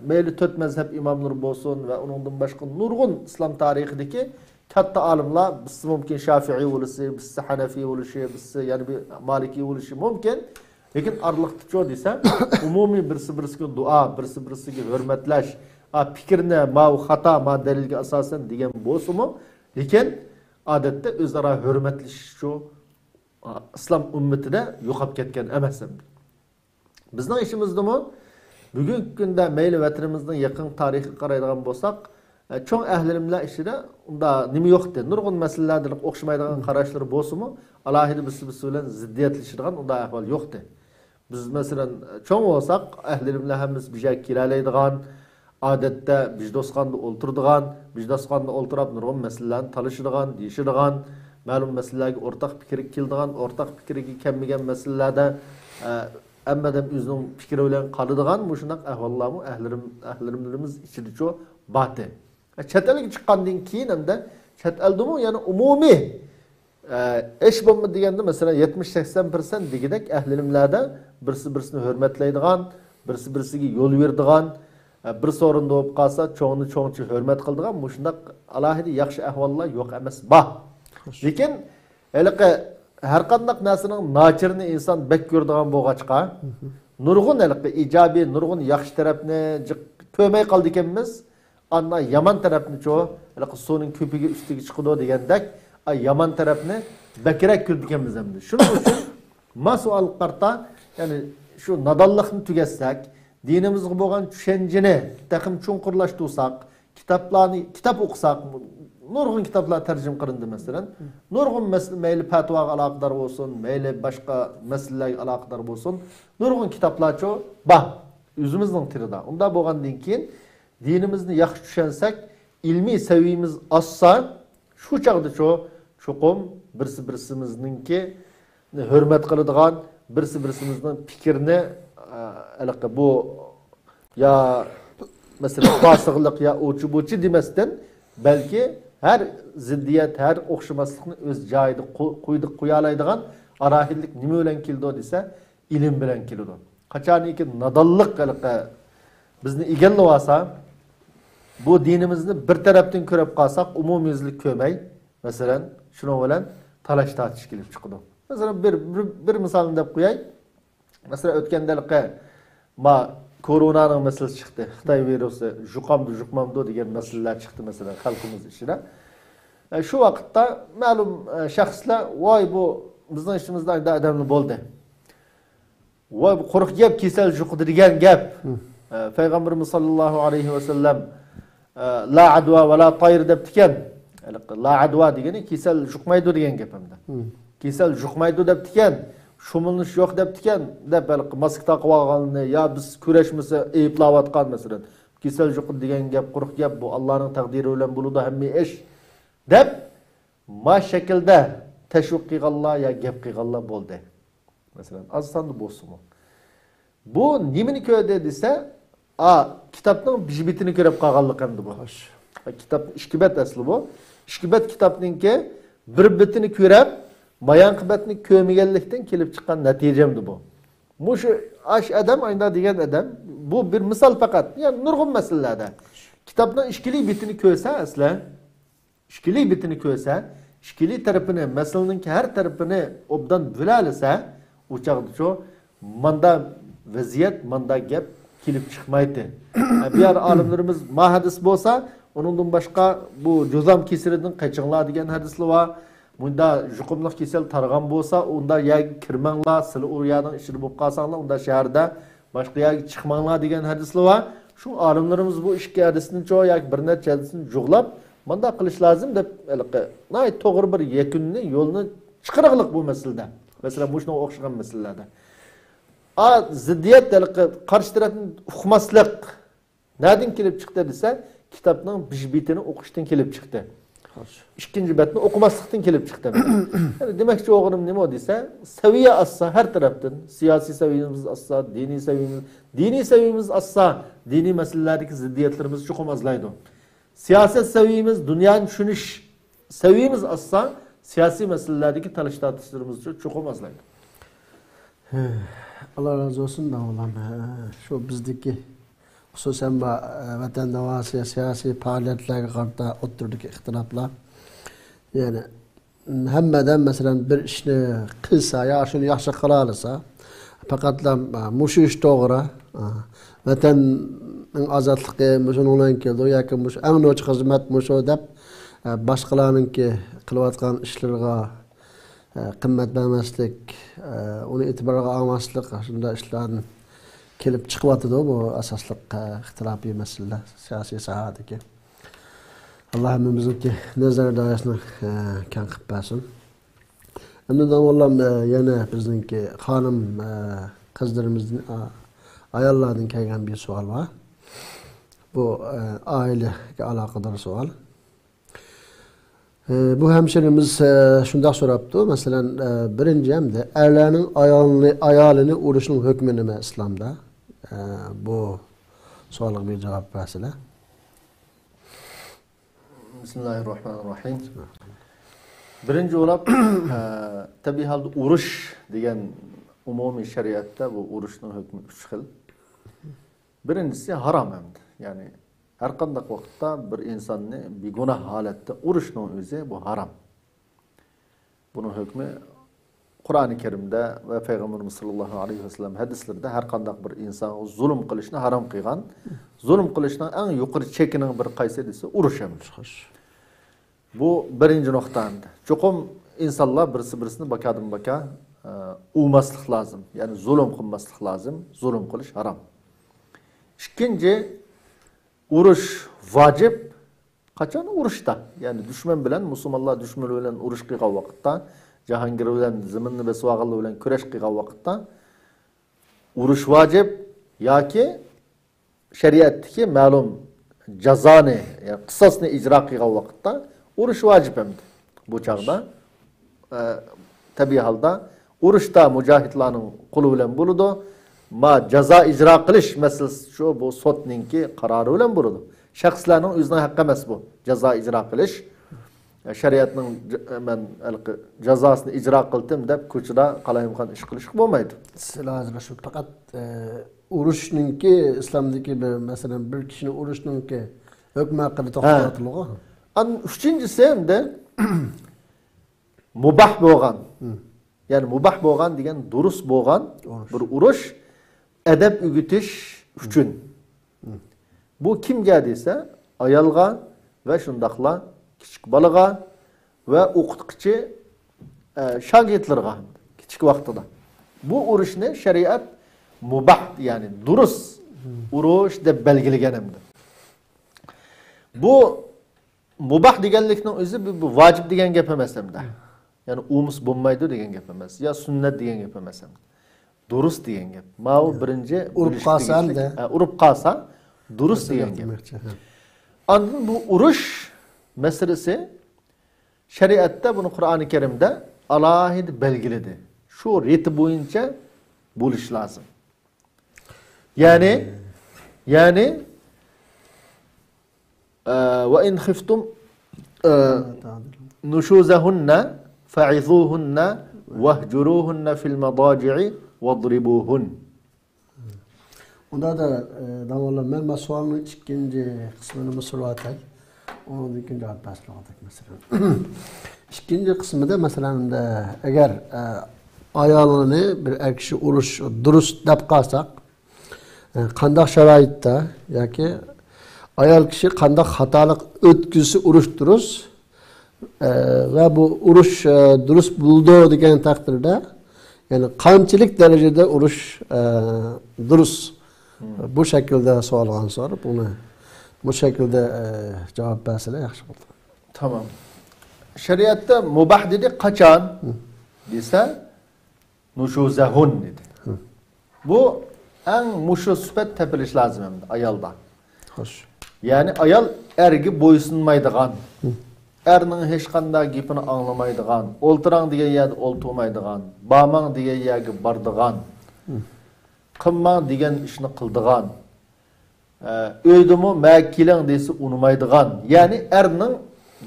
مەيلى تۆت مەزھەپ ئىماملىرى بولسۇن ۋە ئۇنىڭدىن باشقا نۇرغۇن ئىسلام تارىخىدىكى كاتتا ئالىملار، بىرسى مۇمكىن شافىئىي بولۇشى، بىرسى ھەنەفىي بولۇشى، بىرسى يەنە بىر مالىكىي بولۇشى مۇمكىن. لېكىن ئارىلىقتىچۇ دېسە، ئومۇمىي بىرسى-بىرسىگە دۇئا، بىرسى-بىرسىگە ھۆرمەتلەش، ئا، پىكىرنى ماۋۇ خاتا، ما دەلىلگە ئاساسەن دېگەن بولسىمۇ، لېكىن ئادەتتە ئۆزئارا ھۆرمەتلىشىشچۇ، ئا، ئىسلام ئۈممىتىدە يوقاپ كەتكەن ئەمەس ئەمدى. بىزنىڭ ئىچىمىزدىمۇ بۈگۈنكى كۈندە مەيلى ۋەتىنىمىزنىڭ يېقىنقى تارىخىغا قارايدىغان بولساق، ئە، چوڭ ئەھلى ئىلىملەر ئىچىدە ئۇنداق نېمە يوقتى. نۇرغۇن مەسىلىلەردە ئوخشىمايدىغان قاراشلىرى بولسىمۇ، ئالاھىدە بىرسى-بىرسى بىلەن زىددىيەتلىشىدىغان ئۇنداق ئەھۋال يوقتى. بىز، مەسىلەن، چوڭ بولساق، ئەھلى ئىلىملەر ھەممىسى بىر يەرگە كېلەلەيدىغان، ئادەتتە بىژدوسخانىدا ئولتۇرىدىغان، بىژدوسخانىدا ئولتۇراپ نۇرغۇن مەسىلىلەرنى تالىشىدىغان، دېيىشىدىغان، مەلۇم مەسىلىلەرگە ئورتاق پىكىرگە كېلىدىغان، ئورتاق پىكىرگە كەلمىگەن مەسىلىلەردە، ئە، ھەممە ئادەم ئۆزىنىڭ پىكرى بىلەن قالىدىغان مۇشۇنداق ئەھۋاللارمۇ ئەھلىرىم-، ئەھلىلىرىمىز ئىچىدىچۇ بارتى. چەت ئەلگە چىققاندىن كېيىن ھەمدە چەت ئەلدىمۇ يەنە ئومۇمىي، ئە، ھېچ بولمىدى دېگەندە، مەسىلەن، يەتمىش سەكسەن پىرسەنت دېگۈدەك ئەھلى ئىلىملەردە بىرسى بىرسىنى ھۆرمەتلەيدىغان، بىرسى-بىرسىگە يول بېرىدىغان، ئە، بىر سورۇندا بولۇپ قالسا، چوڭنى چوڭچە ھۆرمەت قىلىدىغان مۇشۇنداق ئالاھىدە ياخشى ئەھۋاللار يوق ئەمەس، بار. لېكىن ھېلىقى ھەر قانداق نەرسىنىڭ ناچىرىنى ئىنسان بەك كۆرىدىغان بولغاچقا، نۇرغۇن ھېلىقى ئىجابىي، نۇرغۇن ياخشى تەرەپنى جىق كۆرمەي قالىدىكەنمىز. ئاندىن يامان تەرەپنىچۇ، ھېلىقى سۇنىڭ كۆپۈكى ئۈستىگە چىقىدۇ دېگەندەك، ئا، يامان تەرەپنى بەكرەك كۆرىدىكەنمىز ئەمدى. شۇنىڭ ئۈچۈن ما سوئالغا قارىتا، يەنى شۇ نادانلىقنى تۈگەتسەك، دىنىمىزغا بولغان چۈشەنچىنى تېخىمۇ چوڭقۇرلاشتۇرساق، كىتابلارنى، كىتاب ئوقۇساق، نۇرغۇن كىتابلار تەرجىمە قىلىندى، مەسىلەن. نۇرغۇن مەسىلە، مەيلى پەتىۋاغا ئالاقىدار بولسۇن، مەيلى باشقا مەسىلىلەرگە ئالاقىدار بولسۇن، نۇرغۇن كىتابلارچۇ بار ئۆزىمىزنىڭ تىلىدا. ئۇنداق بولغاندىن كېيىن، دىنىمىزنى ياخشى چۈشەنسەك، ئىلمىي سەۋىيىمىز ئاشسا، شۇ چاغدىچۇ چوقۇم بىرسى-بىرسىمىزنىڭكى ھۆرمەت قىلىدىغان، بىرسى-بىرسىمىزنىڭ پىكرىنى، ئە، ھېلىقى بۇ يا، مەسىلەن، پاسىقلىق يا ئۇچى-بۇچى دېمەستىن، بەلكى ھەر زىددىيەت، ھەر ئوخشىماسلىقنى ئۆز جايىدا قو-، قويدى، قويالايدىغان ئالاھىدىلىك نېمە بىلەن كېلىدۇ دېسە، ئىلىم بىلەن كېلىدۇ. قاچانكى نادانلىق ھېلىقى بىزنى ئىگىلىۋالسا، بۇ دىنىمىزنى بىر تەرەپتىن كۆرۈپ قالساق، ئومۇميۈزلۈك كۆرمەي، مەسىلەن، شۇنىڭ بىلەن تالاش-تارتىش كېلىپ چىقىدۇ. مەسىلەن، بىر، بىر، بىر مىسالنى دەپ قوياي. مەسىلەن، ئۆتكەندە ھېلىقى ما كورونانىڭ مەسىلىسى چىقتى. خىتاي ۋىرۇسى، جۇقامدۇ، جۇقمامدۇ دېگەن مەسىلىلەر چىقتى، مەسىلەن، خەلقىمىز ئىچىدە. ئە، شۇ ۋاقىتتا مەلۇم، ئە، شەخسلەر، ۋاي، بۇ بىزنىڭ ئىچىمىزدە ئانداق ئادەملەر بولدى. ۋاي، بۇ قۇرۇق گەپ، كېسەل جۇقىدۇ دېگەن گەپ. ئە، پەيغەمبىرىمىز ساللاللاھۇ ئەلەيھى ۋەسەللەم، ئە، لا ئەدۋا ۋە لا تايىر دەپتىكەن. ھېلىقى لا ئەدۋا دېگىنى كېسەل جۇقمايدۇ دېگەن گەپ ئەمدى. كېسەل جۇقمايدۇ دەپتىكەن، شۇمۇلىنىش يوق دەپتىكەن، دەپ ھېلىقى ماسكا تاقىۋالغاننى يا بىز كۈرەشمىسە ئەيىبلەۋاتقان، مەسىلەن. كېسەل جۇقىدۇ دېگەن گەپ قۇرۇق گەپ، بۇ ئاللانىڭ تەقدىرى بىلەن بولىدۇ ھەممە ئىش، دەپ ما شەكىلدە تەشۋىق قىلغانلار يا گەپ قىلغانلار بولدى. مەسىلەن، ئاز ساندا بولسىمۇ. بۇ نېمىنى كۆردى دېسە، ئا، كىتابنىڭ بىر بېتىنى كۆرۈپ قالغانلىق ئەمدى بۇ. خوش. كىتاب ئىككى بەت ئەسلى بۇ. ئىككى بەت كىتابنىڭكى بىر بېتىنى كۆرۈپ، بايانقى بەتنى كۆرمىگەنلىكتىن كېلىپ چىققان نەتىجە ئەمدى بۇ. مۇشۇ ئاش ئادەم، ئايدا دېگەن ئادەم، بۇ بىر مىسال پەقەت. يەنى نۇرغۇن مەسىلىلەردە. كىتابنىڭ ئىككىلى بېتىنى كۆرسە ئەسلى، ئىككىلى بېتىنى كۆرسە، ئىككىلى تەرىپىنى، مەسىلىنىڭكى ھەر تەرىپىنى ئوبدان بىلەلىسە، ئۇ چاغدىچۇ ماندا ۋەزىيەت، ماندا گەپ كېلىپ چىقمايتتى. بۇ يەر ئالىملىرىمىز ما ھەدىس بولسا، ئۇنىڭدىن باشقا بۇ جۇزام كېسىلىدىن قېچىڭلار دېگەن ھەدىسلەر بار. مۇندا يۇقۇملۇق كېسەل تارىغان بولسا، ئۇندا يەرگە كىرمەڭلار، سىلە ئۇ يەرنىڭ ئىچىدە بولۇپ قالساڭلار، ئۇندا شەھەردە باشقا يەرگە چىقماڭلار دېگەن ھەدىسلەر بار. شۇ ئالىملىرىمىز بۇ ئىككى ھەدىسنىچۇ ياكى بىر نەچچە ھەدىسنى جۇغلاپ، مانداق قىلىش لازىم دەپ، ھېلىقى ناھايىتى توغرا بىر يەكۈننى، يولنى چىقىرغىلىق بۇ مەسىلىدە. مەسىلەن، مۇشۇنىڭغا ئوخشىغان مەسىلىلەردە. ئا، زىددىيەت، ھېلىقى قارشى تەرەپنى ئۇقماسلىق نەدىن كېلىپ چىقتى دېسە، كىتابنىڭ بىر بېتىنى ئوقۇشتىن كېلىپ چىقتى. خوش. ئىككىنچى بەتنى ئوقۇماسلىقتىن كېلىپ چىقتى. يەنى دېمەكچى بولغىنىم نېمە دېسە، سەۋىيە ئاشسا ھەر تەرەپتىن، سىياسىي سەۋىيىمىز ئاشسا، دىنىي سەۋىيىمىز، دىنىي سەۋىيىمىز ئاشسا، دىنىي مەسىلىلەردىكى زىددىيەتلىرىمىز چوقۇم ئازلايدۇ. سىياسەت سەۋىيىمىز، دۇنيانى چۈشىنىش سەۋىيىمىز ئاشسا، سىياسىي مەسىلىلەردىكى تالاش-تارتىشلىرىمىز چوقۇم ئازلايدۇ. ئاللا رازى بولسۇن، داۋۇللام. شۇ بىزدىكى، خۇسۇسەن، بۇ، ۋەتەندە بار سىياسىي پائالىيەتلەرگە قارىتا ئوتتۇرىدىكى ئىختىلاپلار. يەنى، ھەممە ئادەم، مەسىلەن، بىر ئىشنى قىلسا يا شۇنى ياخشى قىلالىسا، پەقەتلا، مۇشۇ ئىش توغرا، ۋەتەننىڭ ئازادلىقى مۇشۇنىڭ بىلەن كېلىدۇ ياكى مۇشۇ ئەڭ نوچى خىزمەت مۇشۇ دەپ، باشقىلارنىڭكى قىلىۋاتقان ئىشلىرىغا، قىممەت بەرمەسلىك، ئۇنى ئېتىبارغا ئالماسلىق، شۇنداق ئىشلاردىن كېلىپ چىقىۋاتىدۇ بۇ ئاساسلىق، ئىختىلاپىي مەسىلىلەر سىياسىي ساھەدىكى. ئاللا ھەممىمىزنىڭكى نەزەر دائىرىسىنى، ئە، كەڭ قىلىپ بەرسۇن. ئەمدى داۋۇللام، ئە، يەنە بىزنىڭكى خانىم، ئە، قىزلىرىمىزدىن، ئا-، ئاياللاردىن كەلگەن بىر سوئال بار. بۇ، ئە، ئائىلىگە ئالاقىدار سوئال. ئە، بۇ ھەمشىرىمىز، ئە، شۇنداق سوراپتۇ، مەسىلەن، ئە، بىرىنچى ئەمدى ئەرلەرنىڭ ئايالىنى، ئايالىنى ئۇرۇشنىڭ ھۆكمى نېمە ئىسلامدا؟ ئە، بۇ سوئالغا بىر جاۋاب بەرسىلە. بىسمىللاھىررەھمانىررەھىم. بىرىنچى بولۇپ، ئە، تەبىئىي ھالدا ئۇرۇش دېگەن ئومۇمىي شەرىئەتتە بۇ ئۇرۇشنىڭ ھۆكمى ئۈچ خىل. بىرىنچىسى ھارام ئەمدى. يەنى ھەر قانداق ۋاقىتتا بىر ئىنساننى بىگۇناھ ھالەتتە ئۇرۇشنىڭ ئۆزى بۇ ھارام. بۇنىڭ ھۆكمى قۇرئانى كەرىمدە ۋە پەيغەمبىرىمىز ساللاللاھۇ ئەلەيھى ۋەسەللەم ھەدىسلىرىدە ھەر قانداق بىر ئىنسانغا زۇلۇم قىلىشنى ھارام قىلغان. زۇلۇم قىلىشنىڭ ئەڭ يۇقىرى چېكىنىڭ بىر قايسى دېسە، ئۇرۇش ئەمدى. بۇ بىرىنچى نۇقتا ئەمدى. چوقۇم ئىنسانلار بىرسى-بىرسىنى باكادىن-باكا، ئە، ئۇماسلىق لازىم. يەنى زۇلۇم قىلماسلىق لازىم. زۇلۇم قىلىش ھارام. ئىككىنچى، ئۇرۇش ۋاجىپ. قاچان؟ ئۇرۇشتا. يەنى دۈشمەن بىلەن، مۇسۇلمانلار دۈشمىنى بىلەن ئۇرۇش قىلغان ۋاقىتتا، جاھانگىر بىلەن زېمىننى بېسىۋالغانلار بىلەن كۈرەش قىلغان ۋاقىتتا ئۇرۇش ۋاجىپ ياكى شەرىئەتتىكى مەلۇم جازانى، يەنى قىساسنى ئىجرا قىلغان ۋاقىتتا ئۇرۇش ۋاجىپ ئەمدى. بۇ چاغدا، ئە، تەبىئىي ھالدا ئۇرۇشتا مۇجاھىدلارنىڭ قولى بىلەن بولىدۇ. ما جازا ئىجرا قىلىش مەسىلىسى شۇ، بۇ سوتنىڭكى قارارى بىلەن بولىدۇ. شەخسلەرنىڭ ئۆزىنىڭ ھەققى ئەمەس بۇ، جازا ئىجرا قىلىش. شەرىئەتنىڭ ج-، مەن ھېلىقى جازاسىنى ئىجرا قىلدىم دەپ كوچىدا قالايمىقان ئىش قىلىشقا بولمايدۇ. سىلەر ھازىر شۇ پەقەت، ئە، ئۇرۇشنىڭكى، ئىسلامدىكى بىر، مەسىلەن، بىر كىشىنى ئۇرۇشنىڭكى ھۆكمى ھەققىدە ھە. توختىلىۋاتىدىغۇ. ئان-، ئۈچىنچىسى ئەمدى مۇباھ بولغان. ھىم. يەنى مۇباھ بولغان دېگەن دۇرۇس بولغان ئۇرۇش. بىر ئۇرۇش ئەدەپ ئۆگىتىش ئۈچۈن. ھىم. بۇ كىمگە دېسە، ئايالغا ۋە شۇنداقلا كىچىك بالىغا ۋە ئوقۇتقۇچى، ئە، شاگىرتلىرىغا كىچىك ۋاقتىدا. بۇ ئۇرۇشنى شەرىئەت مۇباھ، يەنى دۇرۇس ئۇرۇش دەپ بەلگىلىگەن ئەمدى. بۇ مۇباھ دېگەنلىكنىڭ ئۆزى بۇ، بۇ ۋاجىپ دېگەن گەپ ئەمەس ئەمدى. يەنى ئۇمۇس بولمايدۇ دېگەن گەپ ئەمەس. يا سۈننەت دېگەن گەپ ئەمەس ئەمدى. دۇرۇس دېگەن گەپ. ماۋۇ بىرىنچى ئۇرۇپ بىلىشكە قالسا تېگىشلىك. ئەمدى. ھە، ئۇرۇپ قالسا دۇرۇس دېگەن گەپ. دېمەكچى، ھە. ئاندىن بۇ ئۇرۇش مەسىلىسى شەرىئەتتە بۇنى قۇرئانى كەرىمدە ئالاھىدە بەلگىلىدى. شۇ رېتى بويىچە بولۇش لازىم. يەنى، يەنى، ئە، وَإِنْ خِفْتُمْ، ئە، نُشُوزَهُنَّ فَعِظُوهُنَّ وَاهْجُرُوهُنَّ فِي الْمَضَاجِعِ وَاضْرِبُوهُنَّ. ئۇندا دا، ئە، داۋالار، مەن مانا سوئالنىڭ ئىككىنچى قىسمىنى مۇسۇرۇۋاتاي. ئۇنىڭدىن كېيىن جاۋاب بەرسىلەردەك مەسىلەن. ئىككىنچى قىسمىدا، مەسىلەن، ئەگەر، ئە، ئايالىنى بىر ئەر كىشى ئۇرۇش دۇرۇس دەپ قالساق، ئە، قانداق شارائىتتا ياكى ئايال كىشى قانداق خاتالىق ئۆتكۈزسە ئۇرۇش دۇرۇس، ئە، ۋە بۇ ئۇرۇش، ئە، دۇرۇس بولىدۇ دېگەن تەقدىردە، يەنى قانچىلىك دەرىجىدە ئۇرۇش، ئە، دۇرۇس؟ مم. بۇ شەكىلدە سوئالغا سوراپ، ئۇنى بۇ شەكىلدە، ئە، جاۋاب بەرسىلەر ياخشى بولىدۇ. تامام. شەرىئەتتە مۇباھ دېدى، قاچان؟ مم. دېسە، نۇشۇزەھۇن دېدى. ھىم. بۇ ئەڭ مۇشۇ سۈپەت تېپىلىش لازىم ئەمدى ئايالدا. خوش. يەنى ئايال ئەرگە بويسۇنمايدىغان، ھىم. ئەرنىڭ ھېچقانداق گېپىنى ئاڭلىمايدىغان، ئولتۇراڭ دېگەن يەردە ئولتۇرمايدىغان، بارماڭ دېگەن يەرگە بارىدىغان، ھىم. قىلماڭ دېگەن ئىشنى قىلىدىغان، ئە، ئۆيدىمۇ مە كېلىڭ دېسە ئۇنىمايدىغان، يەنى ئەرنىڭ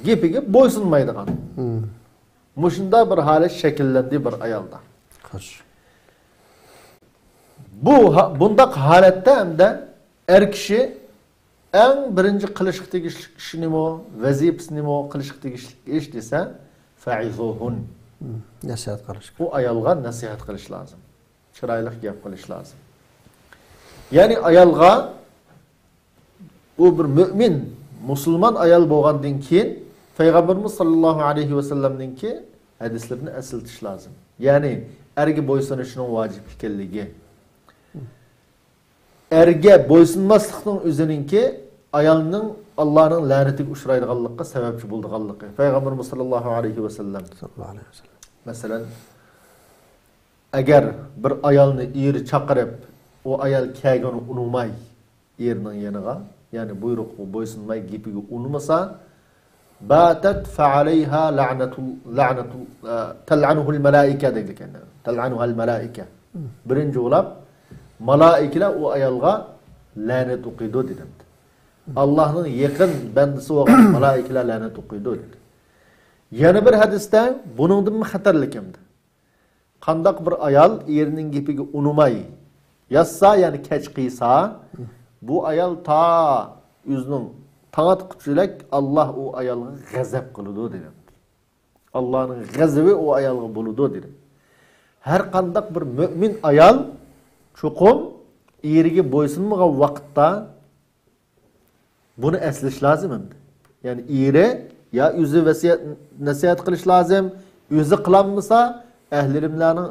گېپىگە بويسۇنمايدىغان. ھىم. مۇشۇنداق بىر ھالەت شەكىللەندى بىر ئايالدا. خوش. بۇ ھا-، بۇنداق ھالەتتە ئەمدى ئەر كىشى ئەڭ بىرىنچى قىلىشقا تېگىشلىك ئىشىنىمۇ، ۋەزىپىسىنىمۇ قىلىشقا تېگىشلىك ئىش دېسە، فەئىزۇھۇن. ھىم، نەسىھەت قىلىش. ئۇ ئايالغا نەسىھەت قىلىش لازىم. چىرايلىق گەپ قىلىش لازىم. يەنى ئايالغا ئۇ بىر مۆمىن، مۇسۇلمان ئايال بولغاندىن كېيىن پەيغەمبىرىمىز ساللاللاھۇ ئەلەيھى ۋەسەللەمنىڭكى ھەدىسلىرىنى ئەسلىتىش لازىم. يەنى ئەرگە بويسۇنۇشنىڭ ۋاجىپ ئىكەنلىكى. ئەرگە بويسۇنماسلىقنىڭ ئۆزىنىڭكى ئايالنىڭ ئاللانىڭ لەنىتىگە ئۇچرايدىغانلىققا سەۋەبچى بولىدىغانلىقى. پەيغەمبىرىمىز ساللاللاھۇ ئەلەيھى ۋەسەللەم. ساللاللاھۇ ئەلەيھى ۋەسەللەم. مەسىلەن، ئەگەر بىر ئايالنى ئېرى چاقىرىپ، ئۇ ئايال كەلگىنىنى ئۇنىماي، ئېرىنىڭ يېنىغا، يەنى بۇيرۇققا بويسۇنماي، گېپىگە ئۇنىمىسا، باتت فعليها لعنة، لعنة، تلعنه الملائكة دەيدىكەن. تلعنها الملائكة. بىرىنچى بولاپ، مالائىكىلەر ئۇ ئايالغا لەنەت ئوقۇيدۇ دېدى. ئاللاھنىڭ يېقىن بەندىسى بولغان مالائىكىلەر لەنەت ئوقۇيدۇ دېدى. يەنە بىر ھەدىستە بۇنىڭدىنمۇ خەتەرلىك ئەمدى. قانداق بىر ئايال ئېرىنىڭ گېپىگە ئۇنىماي ياتسا، يەنى كەچ قىلسا، بۇ ئايال تا ئۆزىنىڭ تاڭ ئاتقۇچىلەك ئاللا ئۇ ئايالغا غەزەپ قىلىدۇ دېدى. ئاللانىڭ غەزىپى ئۇ ئايالغا بولىدۇ دېدى. ھەر قانداق بىر مۆمىن ئايال چوقۇم ئېرىگە بويسۇنمىغان ۋاقىتتا بۇنى ئەسلىشى لازىم ئەمدى. يەنى ئېرى يا ئۆزى ۋەسىيەت، نەسىھەت قىلىش لازىم، ئۆزى قىلالمىسا، ئەھلى ئىلىملەرنى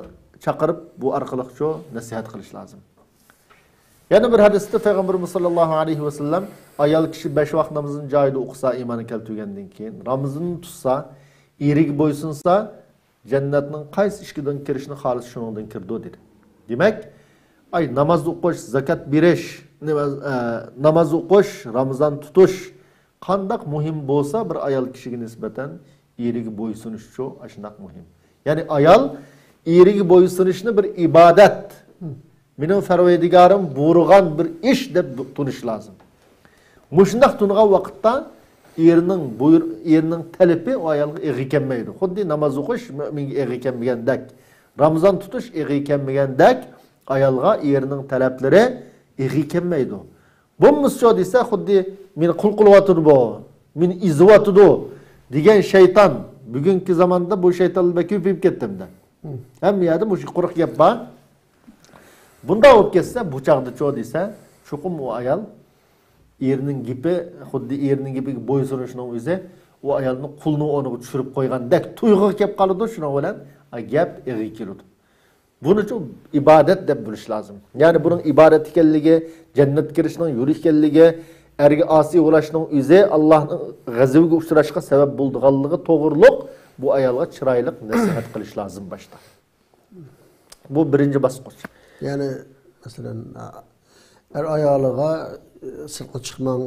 چاقىرىپ بۇ ئارقىلىقچۇ نەسىھەت قىلىش لازىم. يەنە بىر ھەدىستە پەيغەمبىرىمىز ساللاللاھۇ ئەلەيھى ۋەسەللەم، ئايال كىشى بەش ۋاق نامىزىنى جايىدا ئوقۇسا، ئىمانى كەلتۈرگەندىن كېيىن، رامىزىنىنى تۇتسا، ئېرىگە بويسۇنسا، جەننەتنىڭ قايسى ئىشىكىدىن كىرىشنى خالىسا شۇنىڭدىن كىرىدۇ دېدى. دېمەك، ئاي ناماز ئوقۇش، زاكات بېرىش، ناماز، ئە، ناماز ئوقۇش، رامىزان تۇتۇش قانداق مۇھىم بولسا بىر ئايال كىشىگە نىسبەتەن ئېرىگە بويسۇنۇشچۇ ئاشۇنداق مۇھىم. يەنى ئايال ئېرىگە بويسۇنۇشنى بىر ئىبادەت، مېنىڭ پەرۋەردىگارىم بۇيرۇغان بىر ئىش دەپ تونۇش لازىم. مۇشۇنداق تونۇغان ۋاقىتتا ئېرىنىڭ بۇير-، ئېرىنىڭ تەلىپى ئۇ ئايالغا ئېغىر كەلمەيدۇ. خۇددى ناماز ئوقۇش مۆمىنگە ئېغىر كەلمىگەندەك، رامىزان تۇتۇش ئېغىر كەلمىگەندەك ئايالغا ئېرىنىڭ تەلەپلىرى ئېغىر كەلمەيدۇ. بولمىسىچۇ دېسە، خۇددى مېنى قۇل قىلىۋاتىدۇ بۇ، مېنى ئېزىۋاتىدۇ دېگەن شەيتان، بۈگۈنكى زاماندا بۇ شەيتانلار بەك كۆپىيىپ كەتتى ئەمدى. ھەممە يەردە مۇشۇ قۇرۇق گەپ بار. بۇنداق بولۇپ كەتسە، بۇ چاغدىچۇ دېسە، چوقۇم ئۇ ئايال ئېرىنىڭ گېپى، خۇددى ئېرىنىڭ گېپىگە بويسۇنۇشنىڭ ئۆزى ئۇ ئايالنى قۇلنىڭ ئورنىغا چۈشۈرۈپ قويغاندەك تۇيغۇغا كەپ قالىدۇ، شۇنىڭ بىلەن گەپ ئېغىر كېلىدۇ. بۇنىچۇ ئىبادەت دەپ بىلىش لازىم. يەنى بۇنىڭ ئىبادەت ئىكەنلىكى، جەننەتكە كىرىشنىڭ يولى ئىكەنلىكى، ئەرگە ئاسىي بولۇشنىڭ ئۆزى ئاللاھنىڭ غەزىپىگە ئۇچراشقا سەۋەب بولىدىغانلىقى توغرۇلۇق بۇ ئايالغا چىرايلىق نەسىھەت قىلىش لازىم باشتا. بۇ بىرىنچى باسقۇچ. يەنى، مەسىلەن، ئەر ئايالىغا، سىرتقا چىقماڭ،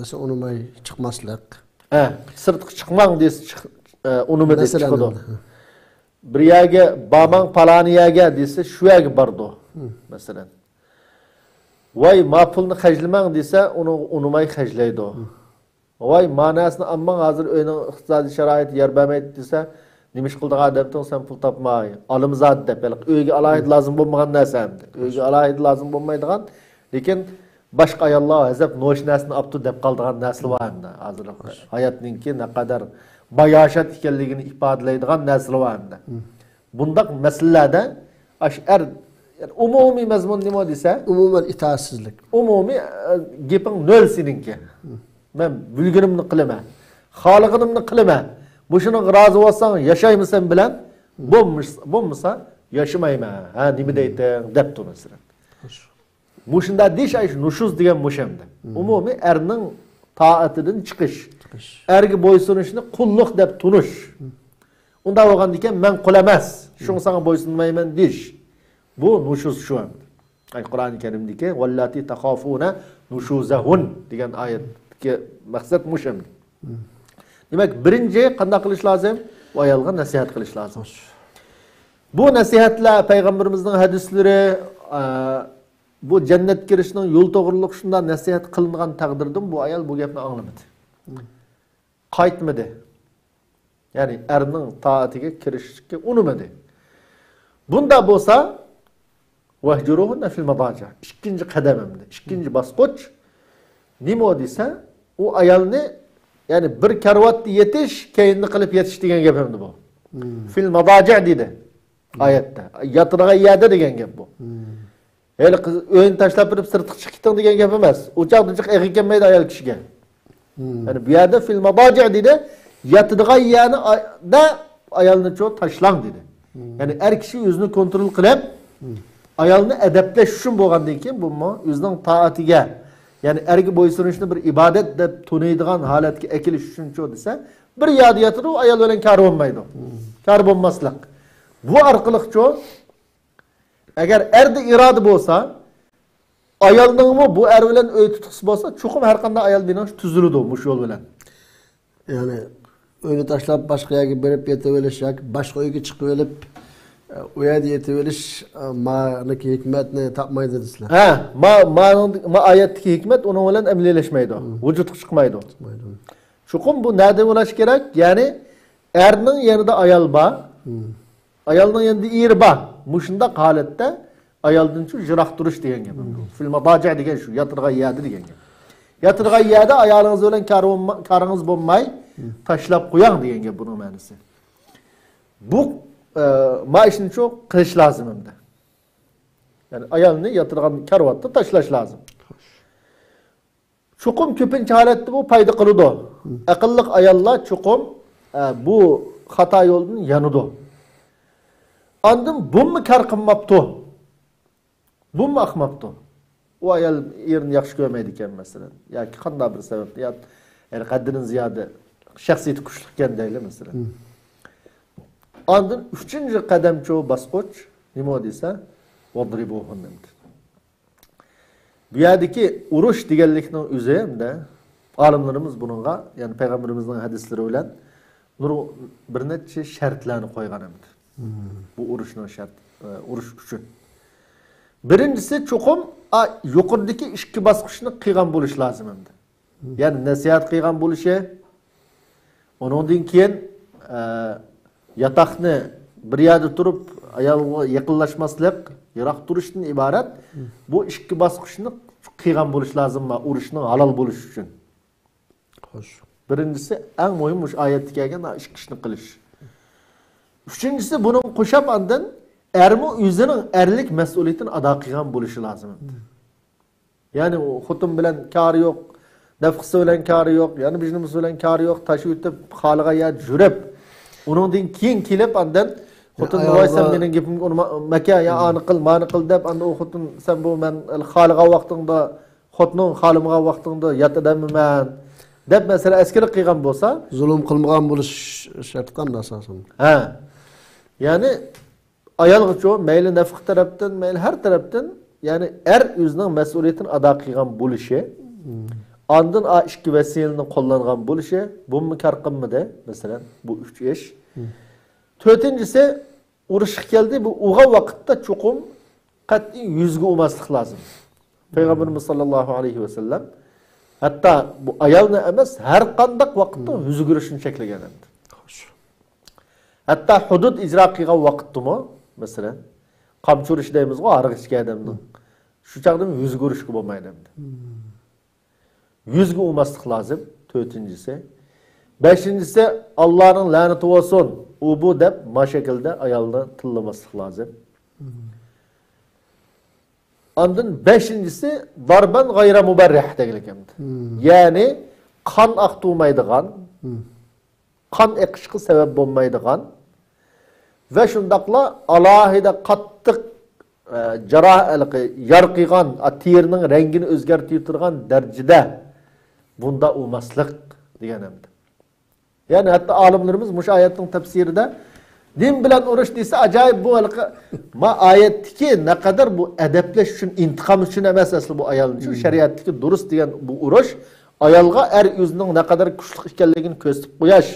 دېسە، ئۇنىماي چىقماسلىق. ھە، سىرتقا چىقماڭ دېسە، چىق-، ئۇنىمىدى، مەسىلەن، چىقىدۇ. بىر يەرگە بارماڭ، پالانى يەرگە دېسە، شۇ يەرگە بارىدۇ، مەسىلەن. ۋاي، ما پۇلنى خەجلىمەڭ دېسە، ئۇنى ئۇنىماي خەجلەيدۇ. ۋاي، ما نەرسىنى ئالماڭ، ھازىر ئۆينىڭ ئىقتىسادىي شارائىتى يار بەرمەيدۇ دېسە، نېمە ئىش قىلىدىغان ئادەمتىڭ سەن پۇل تاپماي، ئالىمىزادە دەپ، ھېلىقى ئۆيگە ئالاھىدە لازىم بولمىغان نەرسە ئەمدى. ئۆيگە ئالاھىدە لازىم بولمايدىغان، لېكىن باشقا ئاياللار ھەزەپ نوچى نەرسىنى ئاپتۇ دەپ قالىدىغان نەرسىلەر بار ئەمدى. ھازىر ھاياتنىڭكى نەقەدەر باياشات ئىكەنلىكىنى ئىپادىلەيدىغان نەرسىلەر بار ئەمدى. بۇنداق مەسىلىلەردە ئاشۇ ئەر، ئومۇمىي مەزمۇن نېمە دېسە؟ ئومۇمەن ئىتائەتسىزلىك. ئومۇمىي، ئە، گېپىڭ نۆل سېنىڭكى. مەن بىلگىنىمنى قىلىمەن. خالىغىنىمنى قىلىمەن. مۇشۇنىڭغا رازى بولساڭ ياشايمەن سەن بىلەن. بولمىس-، بولمىسا ياشىمايمەن. ھە، نېمە دەيتىڭ دەپتۇ مەسىلەن. مۇشۇنداق دېيىش، ئاي، شۇ نۇشۇز دېگەن مۇشۇ ئەمدى. ئومۇمىي ئەرنىڭ تائىتىدىن چىقىش. چىقىش. ئەرگە بويسۇنۇشنى قۇللۇق دەپ تونۇش. ئۇنداق بولغاندىكىن مەن قۇل ئەمەس، شۇڭا ساڭا بويسۇنمايمەن دېيىش. بۇ نۇشۇز شۇ ئەمدى. ئاي، قۇرئانى كەرىمدىكى «ۋەللاتی تەخافۇنە نۇشۇزەھۇن» دېگەن ئايەتتىكى مەقسەت مۇشۇ ئەمدى. دېمەك، بىرىنچى قانداق قىلىش لازىم؟ بۇ ئايالغا نەسىھەت قىلىش لازىم. بۇ نەسىھەتلەر، پەيغەمبىرىمىزنىڭ ھەدىسلىرى، ئە، بۇ جەننەتكە كىرىشنىڭ يول توغرۇلۇق شۇنداق نەسىھەت قىلىنغان تەقدىردىمۇ بۇ ئايال بۇ گەپنى ئاڭلىمىدى. قايتمىدى. يەنى ئەرنىڭ تائىتىگە كىرىشكە ئۇنىمىدى. بۇنداق بولسا، «ۋەھجۇرۇھۇننە فىل مەداجىئ». ئىككىنچى قەدەم ئەمدى، ئىككىنچى باسقۇچ. نېمە ئۇ دېسە، ئۇ ئايالنى، يەنى بىر كارىۋاتتا يېتىش، كەينىنى قىلىپ يېتىش دېگەن گەپ ئەمدى بۇ. فىل مەداجىئ دېدى ئايەتتە. ياتىدىغان يەردە دېگەن گەپ بۇ. ھېلى قىز ئۆينى تاشلاپ بېرىپ سىرتقا چىقىپ كېتىڭ دېگەن گەپ ئەمەس. ئۇ چاغدا جىق ئېغىر كەلمەيدۇ ئايال كىشىگە. يەنى بۇ يەردە فىل مەداجىئ دېدى، ياتىدىغان يەردە ئايالنىچۇ تاشلاڭ دېدى. يەنى ئەر كىشى ئۆزىنى كونترول قىلىپ، ئايالنى ئەدەپلەش ئۈچۈن بولغاندىن كېيىن، بۇمۇ ئۆزىنىڭ تائىتىگە، يەنى ئەرگە بويسۇنۇشنى بىر ئىبادەت دەپ تونۇيدىغان ھالەتكە ئەكېلىش ئۈچۈنچۇ دېسە، بىر يەردە ياتىدۇ، ئايال بىلەن كارى بولمايدۇ. كارى بولماسلىق. بۇ ئارقىلىقچۇ ئەگەر ئەردە ئىرادە بولسا، ئايالنىڭمۇ بۇ ئەر بىلەن ئۆي تۇتقۇسى بولسا، چوقۇم ھەر قانداق ئايال مېنىڭچە تۈزۈلىدۇ مۇشۇ يول بىلەن. يەنى ئۆينى تاشلاپ باشقا يەرگە بېرىپ يېتىۋېلىش ياكى باشقا ئۆيگە چىقىۋېلىپ، ئۇ يەردە يېتىۋېلىش، مانىكى ھېكمەتنى تاپمايدۇ دېسىلەر. ھە، ما، مانىڭ، ما ئايەتتىكى ھېكمەت ئۇنىڭ بىلەن ئەمەلىيلەشمەيدۇ. ۋۇجۇدقا چىقمايدۇ. چىقمايدۇ. چوقۇم بۇ نەدە بولۇشى كېرەك؟ يەنى ئەرنىڭ يېنىدا ئايال بار، ئايالنىڭ يېنىدا ئېرى بار. مۇشۇنداق ھالەتتە ئايالدىنچۇ يىراق تۇرۇش دېگەن گەپ. فىل ماداجىئ دېگەن شۇ، ياتىدىغان يەردە دېگەن گەپ. ياتىدىغان يەردە ئايالىڭىز بىلەن كار بولما-، كارىڭىز بولماي، تاشلاپ قوياڭ دېگەن گەپ بۇنىڭ مەنىسى. بۇ، ئە، ما ئىشنىچۇ قىلىش لازىم ئەمدى. يەنى ئايالنى ياتىدىغان كارىۋاتتا تاشلاش لازىم. چوقۇم كۆپىنچە ھالەتتە بۇ پايدا قىلىدۇ. ئەقىللىق ئاياللار چوقۇم، ئە، بۇ خاتا يولدىن يانىدۇ. ئاندىن بۇممۇ كار قىلماپتۇ. بۇممۇ ئاقماپتۇ. ئۇ ئايال ئېرىنى ياخشى كۆرمەيدىكەن، مەسىلەن. ياكى قانداق بىر سەۋەبتىن، يا، يەنى قەددىدىن زىيادە شەخسىيىتى كۈچلۈككەن دەيلى، مەسىلەن. ئاندىن ئۈچىنچى قەدەمچۇ باسقۇچ نېمە دېسە، ۋەزرىبۇھۇننە. بۇ يەردىكى ئۇرۇش دېگەنلىكنىڭ ئۆزى ھەمدە ئالىملىرىمىز بۇنىڭغا، يەنى پەيغەمبىرىمىزنىڭ ھەدىسلىرى بىلەن نۇر-، بىر نەچچە شەرتلەرنى قويغان ئەمدى. بۇ ئۇرۇشنىڭ شەرت-، ئۇرۇش ئۈچۈن. بىرىنچىسى، چوقۇم، ئا، يۇقىرىدىكى ئىككى باسقۇچنى قىلغان بولۇش لازىم ئەمدى. يەنى نەسىھەت قىلغان بولۇشى، ئۇنىڭدىن كېيىن، ئە، ياتاقنى بىر يەردە تۇرۇپ، ئايالغا يېقىنلاشماسلىق، يىراق تۇرۇشتىن ئىبارەت بۇ ئىككى باسقۇچنى قىلغان بولۇش لازىم، ئۇرۇشنىڭ ھالال بولۇشى ئۈچۈن. خوش. بىرىنچىسى، ئەڭ مۇھىم مۇشۇ ئايەتتە كەلگەن ئىككى ئىشنى قىلىش. ئۈچىنچىسى، بۇنىڭغا قوشاپ ئاندىن ئەرمۇ ئۆزىنىڭ ئەرلىك مەسئۇلىيىتىنى ئادا قىلغان بولۇشى لازىم. يەنى ئۇ خوتۇن بىلەن كارى يوق، نەپقىسى بىلەن كارى يوق، يەنى بىر نېمىسى بىلەن كارى يوق، تاشلىۋېتىپ، خالىغان يەردە يۈرۈپ، ئۇنىڭدىن كېيىن كېلىپ، ئاندىن خوتۇن، ۋاي، سەن مېنىڭ گېپىمگە ئۇنىما-، مەكە، يا ئانى قىل، مانى قىل دەپ، ئاندىن ئۇ خوتۇن، سەن بۇ مەن خالىغان ۋاقتىڭدا، خوتۇنۇڭ خالىمىغان ۋاقتىڭدا يات ئادەممەن دەپ، مەسىلەن، ئەسكىلىك قىلغان بولسا. زۇلۇم قىلمىغان بولۇش شەرتى قانداق ئاساسەن؟ ھە. يەنى، ئايالغىچۇ، مەيلى نەپقە تەرەپتىن، مەيلى ھەر تەرەپتىن، يەنى ئەر ئۆزىنىڭ مەسئۇلىيىتىنى ئادا قىلغان بولۇشى، ئاندىن ئا ئىككى ۋەسىلىنى قوللانغان بولۇشى، بۇمۇ كار قىلمىدى، مەسىلەن، بۇ ئۈچ ئىش. تۆتىنچىسى، ئۇرۇشقا كەلدى، بۇ ئۇرغان ۋاقىتتا چوقۇم قەتئىي يۈزگە ئۇرماسلىق لازىم. پەيغەمبىرىمىز ساللاللاھۇ ئەلەيھى ۋەسەللەم ھەتتا بۇ ئايالنى ئەمەس، ھەر قانداق ۋاقىتتا يۈزگە ئۇرۇشنى چەكلىگەن ئەمدى. ھەتتا ھۇدۇد ئىجرا قىلغان ۋاقىتتىمۇ، مەسىلەن، قامچا ئۇرۇش دەيمىزغۇ، ھارغا ئىچكەن ئادەمنىڭ. شۇ چاغدىمۇ يۈزگە ئۇرۇشقا بولمايدۇ ئەمدى. يۈزگە ئۇرماسلىق لازىم، تۆتىنچىسى. بەشىنچىسى، ئاللانىڭ لەنىتى بولسۇن، ئۇ بۇ دەپ ما شەكىلدە ئايالنى تىللىماسلىق لازىم. ئاندىن بەشىنچىسى، زەربەن غەيرە مۇبەررىھ دېگىلىك ئەمدى. يەنى قان ئاقتۇرمايدىغان، قان ئېقىشقا سەۋەب بولمايدىغان ۋە شۇنداقلا ئالاھىدە قاتتىق، ئە، جاراھ-، ھېلىقى يارا قىلغان، ئا، تېرىنىڭ رەڭگىنى ئۆزگەرتىۋېتىدىغان دەرىجىدە بۇندا ئۇرماسلىق دېگەن ئەمدى. يەنى ھەتتا ئالىملىرىمىز مۇشۇ ئايەتنىڭ تەپسىرىدە نېمە بىلەن ئۇرۇش دېسە، ئاجايىپ بۇ ھېلىقى ما ئايەتتىكى نەقەدەر بۇ ئەدەپلەش ئۈچۈن، ئىنتىقام ئۈچۈن ئەمەس ئەسلى بۇ ئايالنى. شۇ شەرىئەتتىكى دۇرۇس دېگەن بۇ ئۇرۇش ئايالغا ئەر ئۆزىنىڭ نەقەدەر كۈچلۈك ئىكەنلىكىنى كۆرسىتىپ قوياش،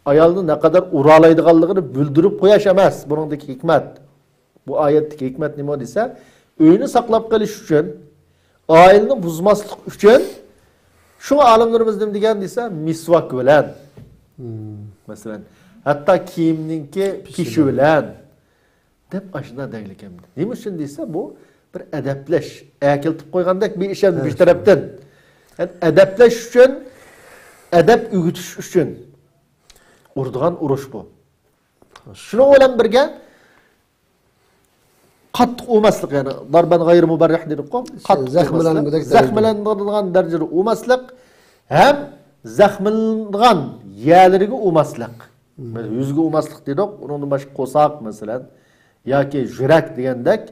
ئايالنى نەقەدەر ئۇرالايدىغانلىقىنى بىلدۈرۈپ قوياش ئەمەس بۇنىڭدىكى ھېكمەت. بۇ ئايەتتىكى ھېكمەت نېمە دېسە، ئۆينى ساقلاپ قېلىش ئۈچۈن، ئائىلىنى بۇزماسلىق ئۈچۈن، شۇڭا ئالىملىرىمىز نېمە دېگەن دېسە، مىسۋاك بىلەن، مەسىلەن، ھەتتا كىيىمنىڭكى پېشى بىلەن دەپ ئاشۇنداق دەگلىكەن. نېمە ئۈچۈن دېسە، بۇ بىر ئەدەپلەش، ئەكېلتىپ قويغاندەك بىر ئىش ئەمدى بىر تەرەپتىن. يەنى ئەدەپلەش ئۈچۈن، ئەدەپ ئۆگىتىش ئۈچۈن ئۇرىدىغان ئۇرۇش بۇ. شۇنىڭ بىلەن بىرگە، قاتتىق ئۇرماسلىق، يەنى زەربەن غەيرى مۇبەررىھ دېدۇققۇ، قاتتىق ئۇرماسلىق، زەخىملەندۈرىدىغان دەرىجىدە ئۇرماسلىق ھەم زەخىملىنىدىغان يەرلىرىگە ئۇرماسلىق. يۈزىگە ئۇرماسلىق دېدۇق، ئۇنىڭدىن باشقا قورساق، مەسىلەن، ياكى يۈرەك دېگەندەك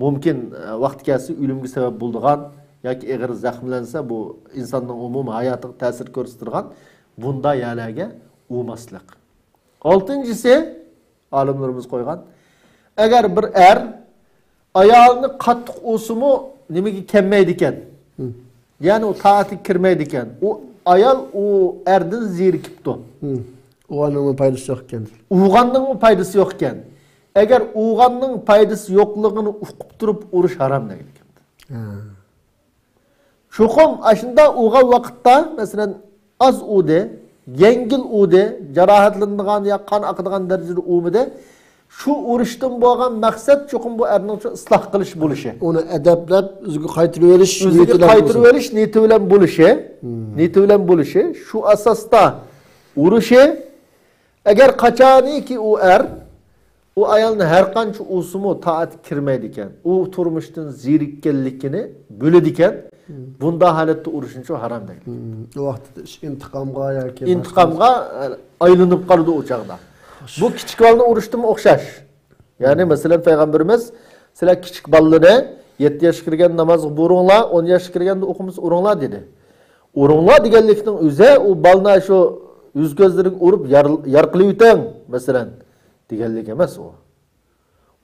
مۇمكىن، ئە، ۋاقتى كەلسە ئۆلۈمگە سەۋەب بولىدىغان ياكى ئېغىر زەخىملەنسە، بۇ ئىنساننىڭ ئومۇمىي ھاياتىغا تەسىر كۆرسىتىدىغان بۇنداق يەرلەرگە ئۇرماسلىق. ئالتىنچىسى، ئالىملىرىمىز قويغان، ئەگەر بىر ئەر ئايالىنى قاتتىق ئۇرسىمۇ نېمىگە كەلمەيدىكەن، يەنى ئۇ تائەتكە كىرمەيدىكەن، ئۇ ئايال ئۇ ئەردىن زېرىكىپتۇ. ئۇرغاننىڭمۇ پايدىسى يوق ئىكەن. ئۇرغاننىڭمۇ پايدىسى يوق ئىكەن. ئەگەر ئۇرغاننىڭ پايدىسى يوقلۇقىنى ئۇقۇپ تۇرۇپ ئۇرۇش ھارام دېگەن ئىكەن. چوقۇم ئاشۇنداق ئۇرغان ۋاقىتتا، مەسىلەن، ئاز ئۇردى، يەڭگىل ئۇردى، جاراھەتلىنىدىغان يا قان ئاقىدىغان دەرىجىدە ئۇرمىدى. شۇ ئۇرۇشتىن بولغان مەقسەت چوقۇم بۇ ئەرنىڭ شۇ ئىسلاھ قىلىش بۆلۈشى. ئۇنى ئەدەپلەپ، ئۆزىگە قايتۇرۇۋېلىش ئۆزىگە قايتۇرۇۋېلىش نىيىتى بىلەن بۆلۈشى. نىيىتى بىلەن بۆلۈشى. شۇ ئاساستا ئۇرۇشى. ئەگەر قاچانىكى ئۇ ئەر ئۇ ئايالنى ھەر قانچە ئۇرسىمۇ تائەتكە كىرمەيدىكەن، ئۇ تۇرمۇشتىن زېرىككەنلىكىنى بىلىدىكەن، بۇنداق ھالەتتە ئۇرۇشنىچۇ ھارام دەيدۇ. ئۇ ۋاقىتتا ئىش ئىنتىقامغا ياكى ئىنتىقامغا ئايلىنىپ قالىدۇ ئۇ چاغدا. بۇ كىچىك بالىنى ئۇرۇشتىمۇ ئوخشاش. يەنى مەسىلەن پەيغەمبىرىمىز سىلەر كىچىك بالىلىرى يەتتە ياشقا كىرگەندە نامازغا بۇرۇڭلار، ئون ياشقا كىرگەندە ئوقۇمىسا ئۇرۇڭلار دېدى. ئۇرۇڭلار دېگەنلىكنىڭ ئۆزى ئۇ بالىنى شۇ يۈز كۆزلىرىگە ئۇرۇپ يار قىلىۋېتىڭ مەسىلەن دېگەنلىك ئەمەس ئۇ.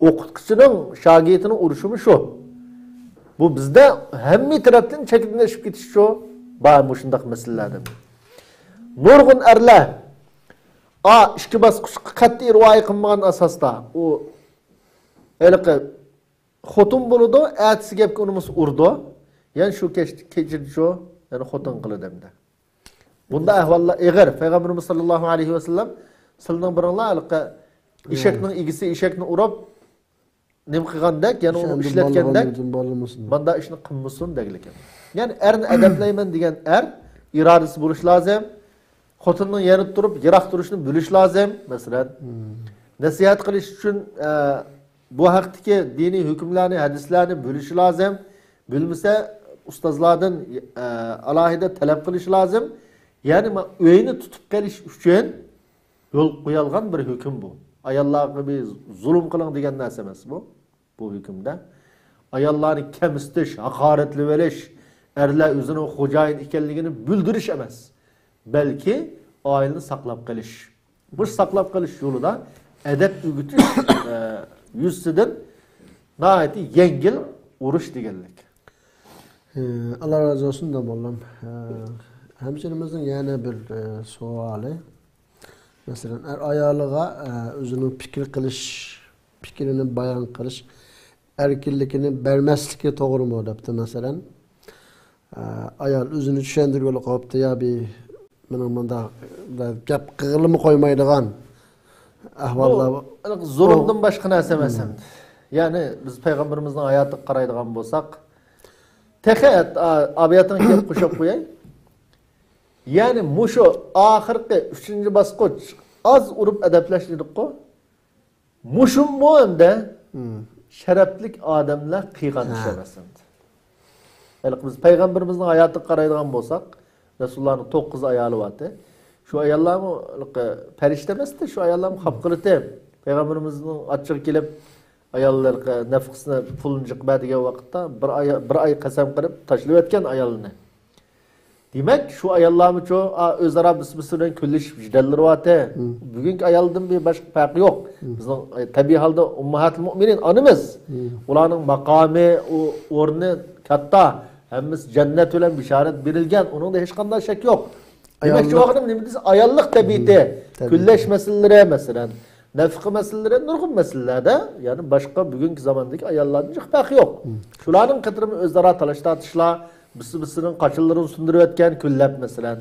ئوقۇتقۇچىنىڭ شاگىرتىنى ئۇرۇشىمۇ شۇ. بۇ بىزدە ھەممە تەرەپتىن چەكدىن ئېشىپ كېتىشچۇ بار مۇشۇنداق مەسىلىلەردە. نۇرغۇن ئەرلەر ئا ئىككى باسقۇچقا قەتئىي رىئايە قىلمىغان ئاساستا ئۇ ھېلىقى خوتۇن بولىدۇ، ئەتىسى گەپكە ئۇنىمىسا ئۇرىدۇ. يەنە شۇ كەچتە كېچىدە شۇ يەنە خوتۇن قىلىدۇ ئەمدى. بۇنداق ئەھۋاللار ئېغىر. پەيغەمبىرىمىز ساللاللاھۇ ئەلەيھى ۋەسەللەم سىلىنىڭ بىرىڭلار ھېلىقى ئېشەكنىڭ ئىگىسى ئېشەكنى ئۇرۇپ نېمە قىلغاندەك، يەنە ئۇنى ئىشلەتكەندەك مانداق ئىشنى قىلمىسۇن دەگلىكەن. يەنى ئەرنى ئەدەپلەيمەن دېگەن ئەر ئىرادىسى بولۇشى لازىم. خوتۇننىڭ يېنىدا تۇرۇپ يىراق تۇرۇشنى بىلىشى لازىم. مەسىلەن، نەسىھەت قىلىش ئۈچۈن ئە، بۇ ھەقتىكى دىنىي ھۆكۈملەرنى، ھەدىسلەرنى بىلىشى لازىم. بىلمىسە ئۇستازلاردىن ئە، ئالاھىدە تەلەپ قىلىشى لازىم. يەنى ما- ئۆينى تۇتۇپ قېلىش ئۈچۈن يول قويالغان بىر ھۆكۈم بۇ. ئاياللارغا بىر زۇلۇم قىلىڭ دېگەن نەرسە ئەمەس بۇ. بۇ ھۆكۈمدە ئاياللارنى كەمسىتىش، ھاقارەتلىۋېلىش، ئەرلەر ئۆزىنىڭ خوجايىن ئىكەنلىكىنى بىلدۈرۈش ئەمەس، بەلكى ئائىلىنى ساقلاپ قېلىش. مۇشۇ ساقلاپ قېلىش يولىدا ئەدەپ ئۆگىتىش ئە، يۈزىسىدىن ناھايىتى يەڭگىل ئۇرۇش دېگەنلىك. ئاللا رازى بولسۇن داموللام. ھەمشىرىمىزنىڭ يەنە بىر سوئالى، مەسىلەن، ئەر ئايالىغا ئۆزىنىڭ پىكىر قىلىش، پىكرىنى بايان قىلىش ئەركىنلىكىنى بەرمەسلىكى توغرىمۇ دەپتۇ. مەسىلەن، ئايال ئۆزىنى چۈشەندۈرگىلى قوپتۇ يا بى مېنىڭ مۇنداق گەپ قىلغىلىمۇ قويمايدىغان ئەھۋاللار. زۇلۇمدىن باشقا نەرسە ئەمەس ئەمدى. يەنى بىز پەيغەمبىرىمىزنىڭ ھاياتىغا قارايدىغان بولساق، تېخى ئابىياتىڭ گەپ قوشۇپ قوياي. يەنى مۇشۇ ئاخىرقى ئۈچىنچى باسقۇچ، ئاز ئۇرۇپ ئەدەپلەش دېدۇققۇ. مۇشۇمۇ ئەمدى شەرەپلىك ئادەملەر قىلغان ئىش ئەمەس ئەمدى. ھېلىقى بىز پەيغەمبىرىمىزنىڭ ھاياتىغا قارايدىغان بولساق، رەسۇلۇللانىڭ توققۇز ئايالى بارتى. شۇ ئاياللارمۇ ھېلىقى پەرىشتە ئەمەستى، شۇ ئاياللارمۇ خاپا قىلىتتى. پەيغەمبىرىمىزنىڭ ئاچچىقى كېلىپ، ئاياللىرىغا نەپقىسىنى، پۇلىنى جىق بەر دېگەن ۋاقىتتا بىر ئاي، بىر ئاي قەسەم قىلىپ تاشلىۋەتكەن ئايالىنى. دېمەك، شۇ ئاياللارمۇچۇ، ئا، ئۆزئارا بىر-بىرسى بىلەن كۈنلىشىپ جېدەللىرى بارتى. بۈگۈنكى ئايالدىن بىر باشقا پەرقى يوق. بىزنىڭ، ئە، تەبىئىي ھالدا ئۇمماھاتىل مۇئمىنىن ئانىمىز. ئۇلارنىڭ ماقامى، ئۇ ئورنى كاتتا. ھەممىسى جەننەت بىلەن بېشارەت بېرىلگەن. ئۇنىڭدا ھېچقانداق شەك يوق. دېمەكچى بولغىنىم نېمە دېسە، ئاياللىق تەبىئىتى، كۈنلەش مەسىلىلىرى، مەسىلەن، نەپقە مەسىلىلىرى، نۇرغۇن مەسىلىلەردە، يەنى باشقا بۈگۈنكى زاماندىكى ئاياللاردىن جىق پەرقى يوق. شۇلارنىڭ قېتىرىمۇ ئۆزئارا تالاش-تارتىشلار، بىرسى-بىرسىنىڭ قاچىلىرىنى سۇندۇرۇۋەتكەن كۈنلەپ، مەسىلەن.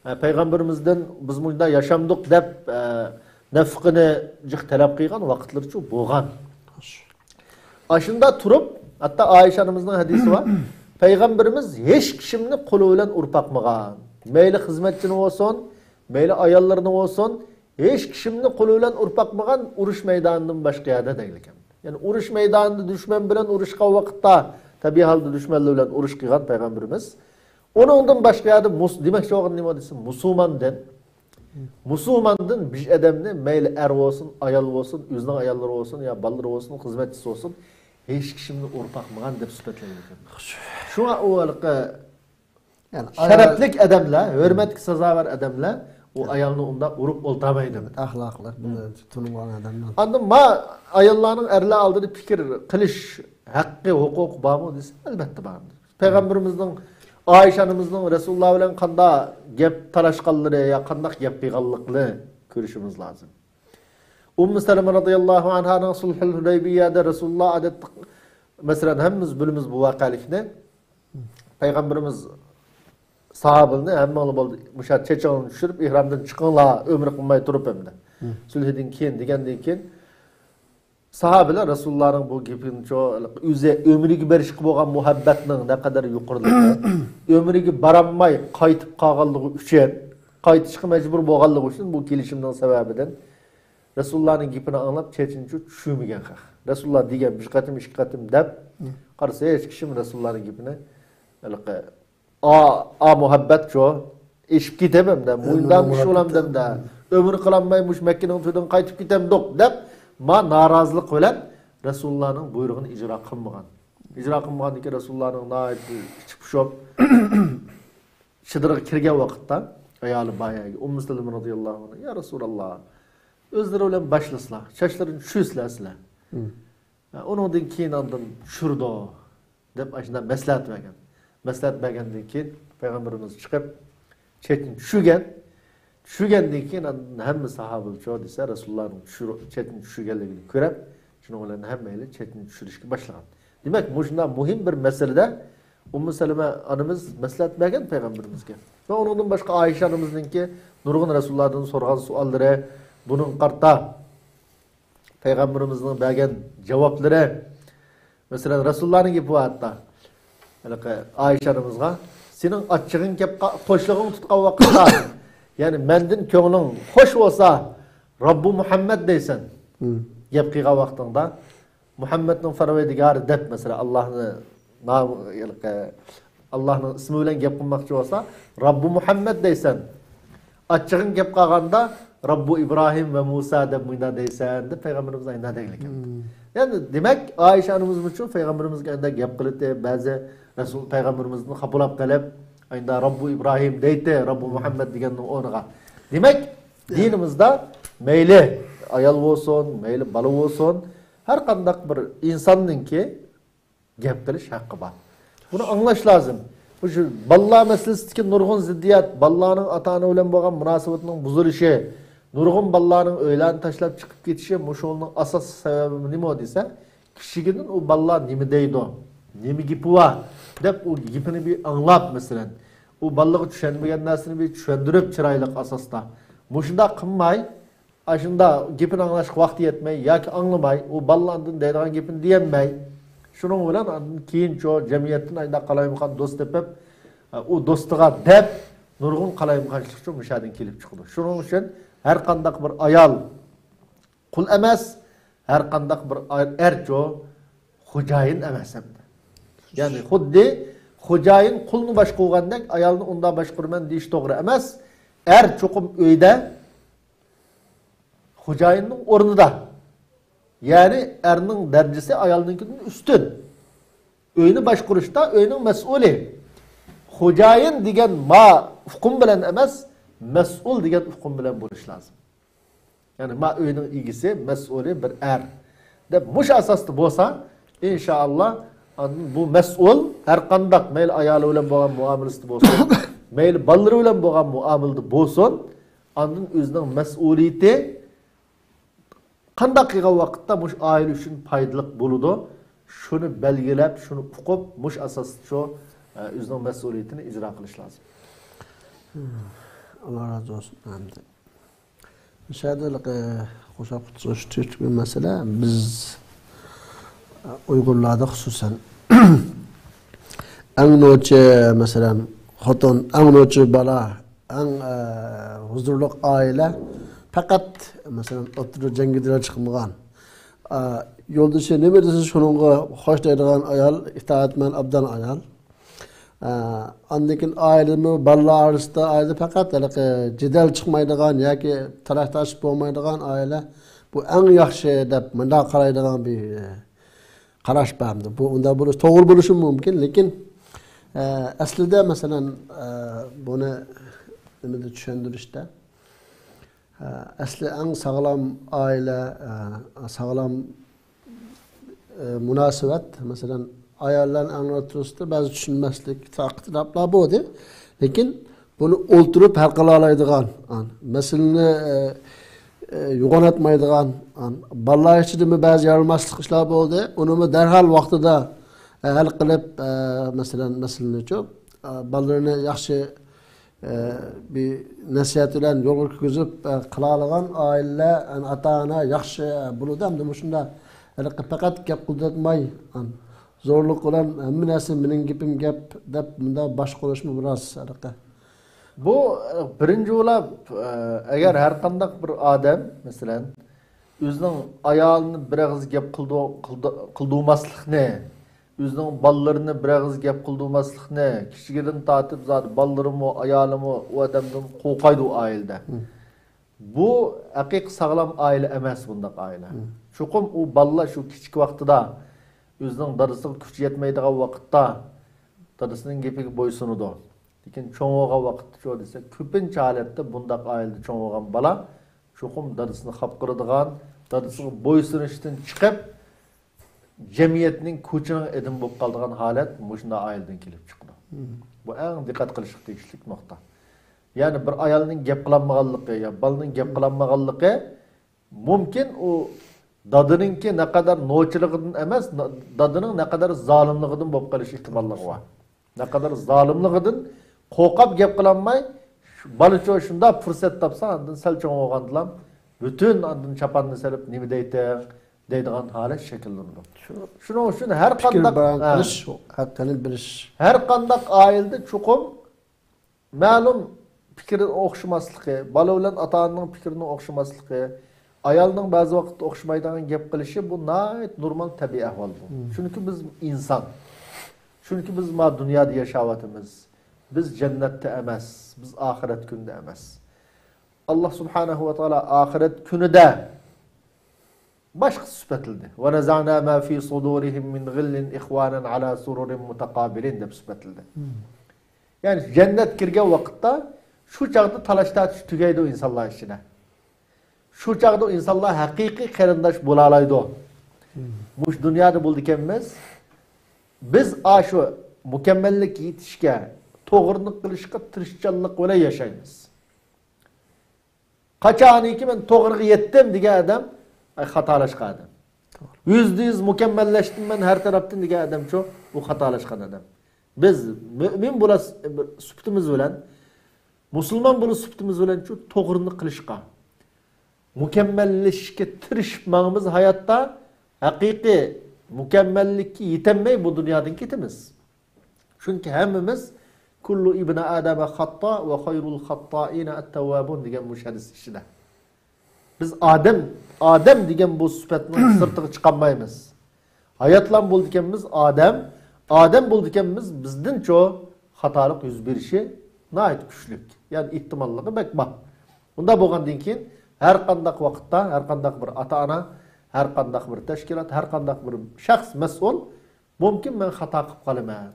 ھە، پەيغەمبىرىمىزدىن بىز مۇنداق ياشامدۇق دەپ، ئە، نەپقىنى جىق تەلەپ قىلغان ۋاقىتلىرىچۇ بولغان. ئاشۇنداق تۇرۇپ، ھەتتا ئائىشە ئانىمىزنىڭ ھەدىسى بار. پەيغەمبىرىمىز ھېچ كىشىمنى قولى بىلەن ئۇرۇپ باقمىغان. مەيلى خىزمەتچىنى بولسۇن، مەيلى ئاياللىرىنى بولسۇن، ھېچ كىشىمنى قولى بىلەن ئۇرۇپ باقمىغان، ئۇرۇش مەيدانىدىن باشقا يەردە دەيدىكەن. يەنى ئۇرۇش مەيدانىدا دۈشمەن بىلەن ئۇرۇشقان ۋاقىتتا تەبىئىي ھالدا دۈشمەنلەر بىلەن ئۇرۇش قىلغان پەيغەمبىرىمىز. ئۇنىڭدىن باشقا يەردە مۇس-، دېمەكچى بولغىنى نېمە دېسە، مۇسۇلماندىن، مۇسۇلماندىن بىر ئادەمنى مەيلى ئەر بولسۇن، ئايال بولسۇن، ئۆزىنىڭ ئاياللىرى بولسۇن يا بالىلىرى بولسۇن، خىزمەتچىسى بولسۇن، ھېچ كىشىمنى ئۇرۇپ باقمىغان دەپ سۈپەتلەيدىكەن. شۇڭا ئۇ ھېلىقى شەرەپلىك ئادەملەر، ھۆرمەتكە سازاۋەر ئادەملەر ئۇ ئايالنى ئۇنداق ئۇرۇپ ئولتۇرمايدۇ. ئەخلاقلىق، بۇنى تونۇغان ئادەملەر. ئاندىن ما ئاياللارنىڭ ئەرلەر ئالدىدا پىكىر قىلىش ھەققى، ھوقۇقى بارمۇ دېسە، ئەلۋەتتە بار. پەيغەمبىرىمىزنىڭ، ئائىشە ئانىمىزنىڭ رەسۇلۇللا بىلەن قانداق گەپ تالاشقانلىرى يا قانداق گەپ قىلغانلىقىنى كۆرۈشىمىز لازىم. ئۇممۇ سەلەمە رازىياللاھۇ ئەنھانىڭ سۇلھۇل ھۇدەيبىيەدە رەسۇلۇللا ئادەتتە، مەسىلەن، ھەممىمىز بىلىمىز بۇ ۋەقەلىكنى. پەيغەمبىرىمىز ساھابىلىرىنى ھەممىڭلار بولدى، مۇشۇ چېچىڭلارنى چۈشۈرۈپ، ئېھرامدىن چىقىڭلار، ئۆمرە قىلماي تۇرۇپ ئەمدى. سۈلھىدىن كېيىن دېگەندىن كېيىن، ساھابىلەر رەسۇلۇللانىڭ بۇ گېپىنىچۇ، ئۆزى ئۆمرىگە بېرىشكە بولغان مۇھەببەتنىڭ نەقەدەر يۇقىرىلىقى، ئۆمرىگە بارالماي قايتىپ قالغانلىقى ئۈچۈن، قايتىشقا مەجبۇر بولغانلىقى ئۈچۈن بۇ كېلىشىمنىڭ سەۋەبىدىن رەسۇلۇللانىڭ گېپىنى ئاڭلاپ چېچىنچۇ چۈشۈرمىگەن خەق. رەسۇلۇللا دېگەن بىر قېتىم، ئىككى قېتىم دەپ قارىسا، ھېچ كىشىمۇ رەسۇلۇللانىڭ گېپىنى ھېلىقى ئا، ئا مۇھەببەتچۇ، ئېشىپ كېتەمەن دە، مۇنداق ئىش بولامدىم دە، ئۆمۈر قىلالماي مۇشۇ مەككىنىڭ تۆرىدىن قايتىپ كېتەمدۇق دەپ، ما نارازىلىق بىلەن رەسۇلۇللانىڭ بۇيرۇقىنى ئىجرا قىلمىغان. ئىجرا قىلمىغاندىن كېيىن رەسۇلۇللانىڭ ناھايىتى ئىچى پۇشۇپ، شىدىرىغا كىرگەن ۋاقىتتا، ئايالى بار يەرگە، ئۇممۇ سەلىمە رازىياللاھۇ ئەنھا، يا رەسۇلاللا، ئۆزلىرى بىلەن باشلىسىلا، چاچلىرىنى چۈشۈرسىلە سىلەر. ھە، ئۇنىڭدىن كېيىن ئاندىن چۈشۈرىدۇ، دەپ ئاشۇنداق مەسلىھەت بەرگەن. مەسلىھەت بەرگەندىن كېيىن پەيغەمبىرىمىز چىقىپ، چېچىنى چۈشۈرگەن. چۈشۈرگەندىن كېيىن ئاندىن ھەممە ساھابىلەرچۇ دېسە، رەسۇلۇللانىڭ چۈشۈر-، چېچىنى چۈشۈرگەنلىكىنى كۆرۈپ، شۇنىڭ بىلەن ھەممەيلەن چېچىنى چۈشۈرۈشكە باشلىغان. دېمەك، مۇشۇنداق مۇھىم بىر مەسىلىدە ئۇممۇ سەلىمە ئانىمىز مەسلىھەت بەرگەن پەيغەمبىرىمىزگە. ۋە ئۇنىڭدىن باشقا ئائىشە ئانىمىزنىڭكى نۇرغۇن رەسۇلۇللاردىن سورىغان سوئاللىرى، بۇنىڭغا قارىتا پەيغەمبىرىمىزنىڭ بەرگەن جاۋابلىرى، مەسىلەن، رەسۇلۇللانىڭ گېپى بار ھەتتا. ھېلىقى ئائىشە ئانىمىزغا، سېنىڭ ئاچچىقىڭ كەپ قا-، قوشلىقىڭ تۇتقان ۋاقىتتا، يەنى مەندىن كۆڭلۈڭ خوش بولسا، رەببۇ مۇھەممەد دەيسەن. گەپ قىلغان ۋاقتىڭدا، مۇھەممەدنىڭ پەرۋەردىگارى دەپ، مەسىلەن، ئاللاھنى نام-، ھېلىقى، ئاللاھنىڭ ئىسمى بىلەن گەپ قىلماقچى بولسا، رەببۇ مۇھەممەد دەيسەن. ئاچچىقىڭ كەپ قالغاندا، رەببۇ ئىبراھىم ۋە مۇسا دەپ مۇنداق دەيسەن، دەپ پەيغەمبىرىمىز ئاينا دەگلىكەن. يەنى دېمەك، ئائىشە ئانىمىزمۇچۇ پەيغەمبىرىمىزگە ئاينا گەپ قىلىتى، بەزى رەسۇل پەيغەمبىرىمىزدىن خاپىلاپ قېلىپ، ئاينا رەببۇ ئىبراھىم دەيتتى، رەببۇ مۇھەممەد دېگەننىڭ ئورنىغا. دېمەك، دىنىمىزدا مەيلى ئايال بولسۇن، مەيلى بالا بولسۇن، ھەر قانداق بىر ئىنساننىڭكى گەپ قىلىش ھەققى بار. بۇنى ئاڭلاش لازىم. مۇشۇ بالىلار مەسىلىسىدىكى نۇرغۇن زىددىيەت، بالىلارنىڭ ئاتا-ئانا بىلەن بولغان مۇناسىۋىتىنىڭ بۇزۇلۇشى، نۇرغۇن بالىلارنىڭ ئۆيلەرنى تاشلاپ چىقىپ كېتىشى، مۇشۇنىڭ ئاساسلىق سەۋەبى نېمە دېسە، كىچىكىدىن ئۇ بالىلار نېمە دەيدۇ، نېمە گېپى بار دەپ، ئۇ گېپىنى بىر ئاڭلاپ، مەسىلەن، ئۇ بالىلىرىغا چۈشەنمىگەن نەرسىنى بىر چۈشەندۈرۈپ، چىرايلىق ئاساستا. مۇشۇنداق قىلماي، ئاشۇنداق گېپىنى ئاڭلاشقا ۋاقتى يەتمەي ياكى ئاڭلىماي، ئۇ بالىلار ئاندىن دەيدىغان گېپىنى دېيەلمەي، شۇنىڭ بىلەن ئاندىن كېيىنچۇ جەمئىيەتتىن ئاينداق قالايمىقان دوست تېپىپ، ئۇ دوستىغا دەپ، نۇرغۇن قالايمىقانچىلىقچۇ مۇشۇ يەردىن كېلىپ چىقىدۇ. شۇنىڭ ئۈچۈن ھەر قانداق بىر ئايال قۇل ئەمەس، ھەر قانداق بىر ئەر-، ئەرچۇ خوجايىن ئەمەس ھەم. يەنى خۇددى خوجايىن قۇلنى باشقۇرغاندەك ئايالنى ئۇنداق باشقۇرىمەن دېيىش توغرا ئەمەس. ئەر چوقۇم ئۆيدە خوجايىننىڭ ئورنىدا. يەنى ئەرنىڭ دەرىجىسى ئايالنىڭكىدىن ئۈستۈن. ئۆينى باشقۇرۇشتا ئۆينىڭ مەسئۇلى. خوجايىن دېگەن ما ئۇقۇم بىلەن ئەمەس، مەسئۇل دېگەن ئۇقۇم بىلەن بولۇش لازىم. يەنى ما ئۆينىڭ ئىگىسى، مەسئۇلى بىر ئەر دەپ مۇشۇ ئاساستا بولسا، ئىنشائاللا، ئاندىن بۇ مەسئۇل ھەر قانداق، مەيلى ئايالى بىلەن بولغان مۇئامىلىسىدە بولسۇن، مەيلى بالىلىرى بىلەن بولغان مۇئامىلىدە بولسۇن، ئاندىن ئۆزىنىڭ مەسئۇلىيىتى قانداق قىلغان ۋاقىتتا مۇشۇ ئائىلە ئۈچۈن پايدىلىق بولىدۇ، شۇنى بەلگىلەپ، شۇنى ئۇقۇپ، مۇشۇ ئاساستا شۇ، ئە، ئۆزىنىڭ مەسئۇلىيىتىنى ئىجرا قىلىش لازىم. ئاللا رازى بولسۇن. ئەمدى مۇشۇ يەردە، ئە، قوشاپ ئۆتۈش بىر مەسىلە. بىز، ئە، ئۇيغۇرلاردا خۇسۇسەن ئەڭ نوچى، مەسىلەن، خوتۇن، ئەڭ نوچى بالا، ئەڭ، ئە، ھۇزۇرلۇق ئائىلە پەقەت، مەسىلەن، ئوتتۇرىدا جەڭگىدىلەر چىقمىغان. ئە، يولدىشى نېمە دېسە، شۇنىڭغا خوش دەيدىغان ئايال، ئىتائەتمەن، ئابدان ئايال. ئە، ئاندىن كېيىن ئائىلىمۇ، بالىلار ئارىسىدا، ئائىلىدە پەقەت ھېلىقى جېدەل چىقمايدىغان ياكى تالاش-تارتىش بولمايدىغان ئائىلە، بۇ ئەڭ ياخشى دەپ مۇنداق قارايدىغان بىر، ئە، قاراش بار. بۇ ئۇنداق بولۇش، توغرا بولۇشى مۇمكىن، لېكىن، ئە، ئەسلىدە، مەسىلەن، ئە، بۇنى نېمىدە چۈشەندۈرۈشتە، ئە، ئەسلى ئەڭ ساغلام ئائىلە، ئە، ساغلام، ئە، مۇناسىۋەت، مەسىلەن، ئاياللارنىڭ ئەڭ ئوتتۇرىسىدا بەزى چۈشىنمەسلىك، ئىختىلاپلار بولدى. لېكىن بۇنى ئولتۇرۇپ ھەل قىلالايدىغان، مەسىلىنى، ئە، ئە، يوغاناتمايدىغان، بالىلار ئىچىدىمۇ بەزى يارىماسلىق ئىشلار بولدى. ئۇنىمۇ دەرھال ۋاقتىدا، ئە، ھەل قىلىپ، ئە، مەسىلەن، مەسىلىنىچۇ، ئە، بالىلىرىنى ياخشى، ئە، بىر نەسىھەت بىلەن يولغا كىرگۈزۈپ، ئە، قىلالىغان ئائىلىلەر، ئاتا-ئانا ياخشى، ئە، بولىدۇ. ئەمدى مۇشۇنداق ھېلىقى پەقەت گەپ قىلدۇرماي، زورلۇق بىلەن ھەممە نەرسە مېنىڭ گېپىم گەپ دەپ مۇنداق باش قۇرۇشمۇ بىراز ھېلىقى. بۇ، ئە، بىرىنچى بولاپ، ئە، ئەگەر ھەر قانداق بىر ئادەم، مەسىلەن، ئۆزىنىڭ ئايالىنى بىر ئېغىز گەپ قىلدۇ-، قىلدۇ-، قىلدۇرماسلىقنى، ئۆزىنىڭ بالىلىرىنى بىر ئېغىز گەپ قىلدۇرماسلىقنى، كىچىكىدىن تارتىپ زادى بالىلىرىمۇ، ئايالىمۇ ئۇ ئادەمدىن قورقايدۇ ئۇ ئائىلىدە. بۇ ھەقىقىي ساغلام ئائىلە ئەمەس، بۇنداق ئائىلە. چوقۇم ئۇ بالىلار شۇ كىچىك ۋاقتىدا ئۆزىنىڭ دادىسىغا كۈچى يەتمەيدىغان ۋاقىتتا دادىسىنىڭ گېپىگە بويسۇنىدۇ. لېكىن چوڭ بولغان ۋاقىتتىچۇ دېسە، كۆپىنچە ھالەتتە بۇنداق ئائىلىدە چوڭ بولغان بالا چوقۇم دادىسىنى خاپا قىلىدىغان، دادىسىغا بويسۇنۇشتىن چىقىپ، جەمئىيەتنىڭ، كوچىنىڭ ئادىمى بولۇپ قالىدىغان ھالەت مۇشۇنداق ئائىلىدىن كېلىپ چىقىدۇ. بۇ ئەڭ دىققەت قىلىشقا تېگىشلىك نۇقتا. يەنى بىر ئايالنىڭ گەپ قىلالمىغانلىقى يا بالىنىڭ گەپ قىلالمىغانلىقى مۇمكىن ئۇ دادىنىڭكى نەقەدەر نوچىلىقىدىن ئەمەس، نا-، دادىنىڭ نەقەدەر زالىملىقىدىن بولۇپ قېلىش ئېھتىماللىقى بار. نەقەدەر زالىملىقىدىن قورقۇپ گەپ قىلالماي، شۇ بالىچۇ شۇنداق پۇرسەت تاپسا، ئاندىن سەل چوڭ بولغاندىلا، پۈتۈن ئاندىن چاپاننى سېلىپ، «نېمە دەيتىڭ؟» دەيدىغان ھالەت شەكىللىنىدۇ. شۇ شۇنىڭ ئۈچۈن ھەر پىكىر قانداق، بەيان ھە. قىلىش، ھەققىنى بىلىش. ھەر قانداق ئائىلىدە چوقۇم مەلۇم پىكىر ئوخشىماسلىقى، بالا بىلەن ئاتا-ئانىنىڭ پىكرىنىڭ ئوخشىماسلىقى، ئايالنىڭ بەزى ۋاقىتتا ئوخشىمايدىغان گەپ قىلىشى، بۇ ناھايىتى نورمال، تەبىئىي ئەھۋال بۇ. چۈنكى بىز ئىنسان. چۈنكى بىز ما دۇنيادا ياشاۋاتىمىز. بىز جەننەتتە ئەمەس، بىز ئاخىرەت كۈنىدە ئەمەس. ئاللا سۇبھانەھۇ ۋە تائالا ئاخىرەت كۈنىدە باشقا سۈپەتلىدى. «ونزعنا ما في صدورهم من غل إخوانا على سرر متقابلين» دەپ سۈپەتلىدى. يەنى جەننەت كىرگەن ۋاقىتتا شۇ چاغدا تالاش-تارتىش تۈگەيدۇ ئىنسانلار ئىچىدە. شۇ چاغدا ئىنسانلار ھەقىقىي قېرىنداش بولالايدۇ. مۇشۇ دۇنيادا بولىدىكەنمىز. بىز ئاشۇ مۇكەممەللىككە يېتىشكە، توغرىنى قىلىشقا تىرىشچانلىق بىلەن ياشايمىز. قاچانكى مەن توغرىغا يەتتىم دېگەن ئادەم، ئاي، خاتالاشقان ئادەم. يۈزدە يۈز مۇكەممەللەشتىم مەن ھەر تەرەپتىن دېگەن ئادەمچۇ، ئۇ خاتالاشقان ئادەم. بىز مۆمىن بولاس سۈپىتىمىز بىلەن، مۇسۇلمان بولاس سۈپىتىمىز بىلەنچۇ، توغرىنى قىلىشقا، مۇكەممەللىشىشكە تىرىشىپ ماڭىمىز ھاياتتا، ھەقىقىي مۇكەممەللىككە يېتەلمەي بۇ دۇنيادىن كېتىمىز. چۈنكى ھەممىمىز «كل ابن آدم خطاء وخير الخطائين التوابون» دېگەن مۇشۇ ھەدىس ئىچىدە. بىز ئادەم، ئادەم دېگەن بۇ سۈپەتنىڭ سىرتىغا چىقالمايمىز. ھاياتلام بولىدىكەنمىز ئادەم، ئادەم بولىدىكەنمىز بىزدىنچۇ خاتالىق يۈز بېرىشى ناھايىتى كۈچلۈك. يەنى ئېھتىماللىقى بەك بار. ئۇنداق بولغاندىن كېيىن ھەر قانداق ۋاقىتتا، ھەر قانداق بىر ئاتا-ئانا، ھەر قانداق بىر تەشكىلات، ھەر قانداق بىر شەخس مەسئۇل، مۇمكىن، مەن خاتا قىلىپ قالىمەن،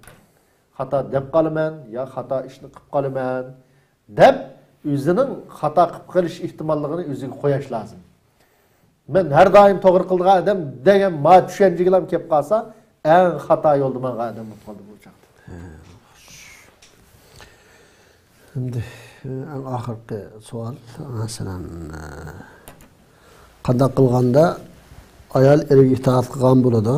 خاتا دەپ قالىمەن يا خاتا ئىشنى قىلىپ قالىمەن دەپ، ئۆزىنىڭ خاتا قىلىپ قېلىش ئېھتىماللىقىنى ئۆزىگە قويۇش لازىم. مەن ھەر دائىم توغرا قىلىدىغان ئادەم دېگەن ما چۈشەنچىگىلا كېلىپ قالسا، ئەڭ خاتا يولدا ماڭغان ئادەم بولۇپ قالىدۇ بۇ چاغدا. ئەمدى، ئەڭ ئاخىرقى سوئال، مەسىلەن، قانداق قىلغاندا ئايال ئېرىگە ئىتائەت قىلغان بولىدۇ؟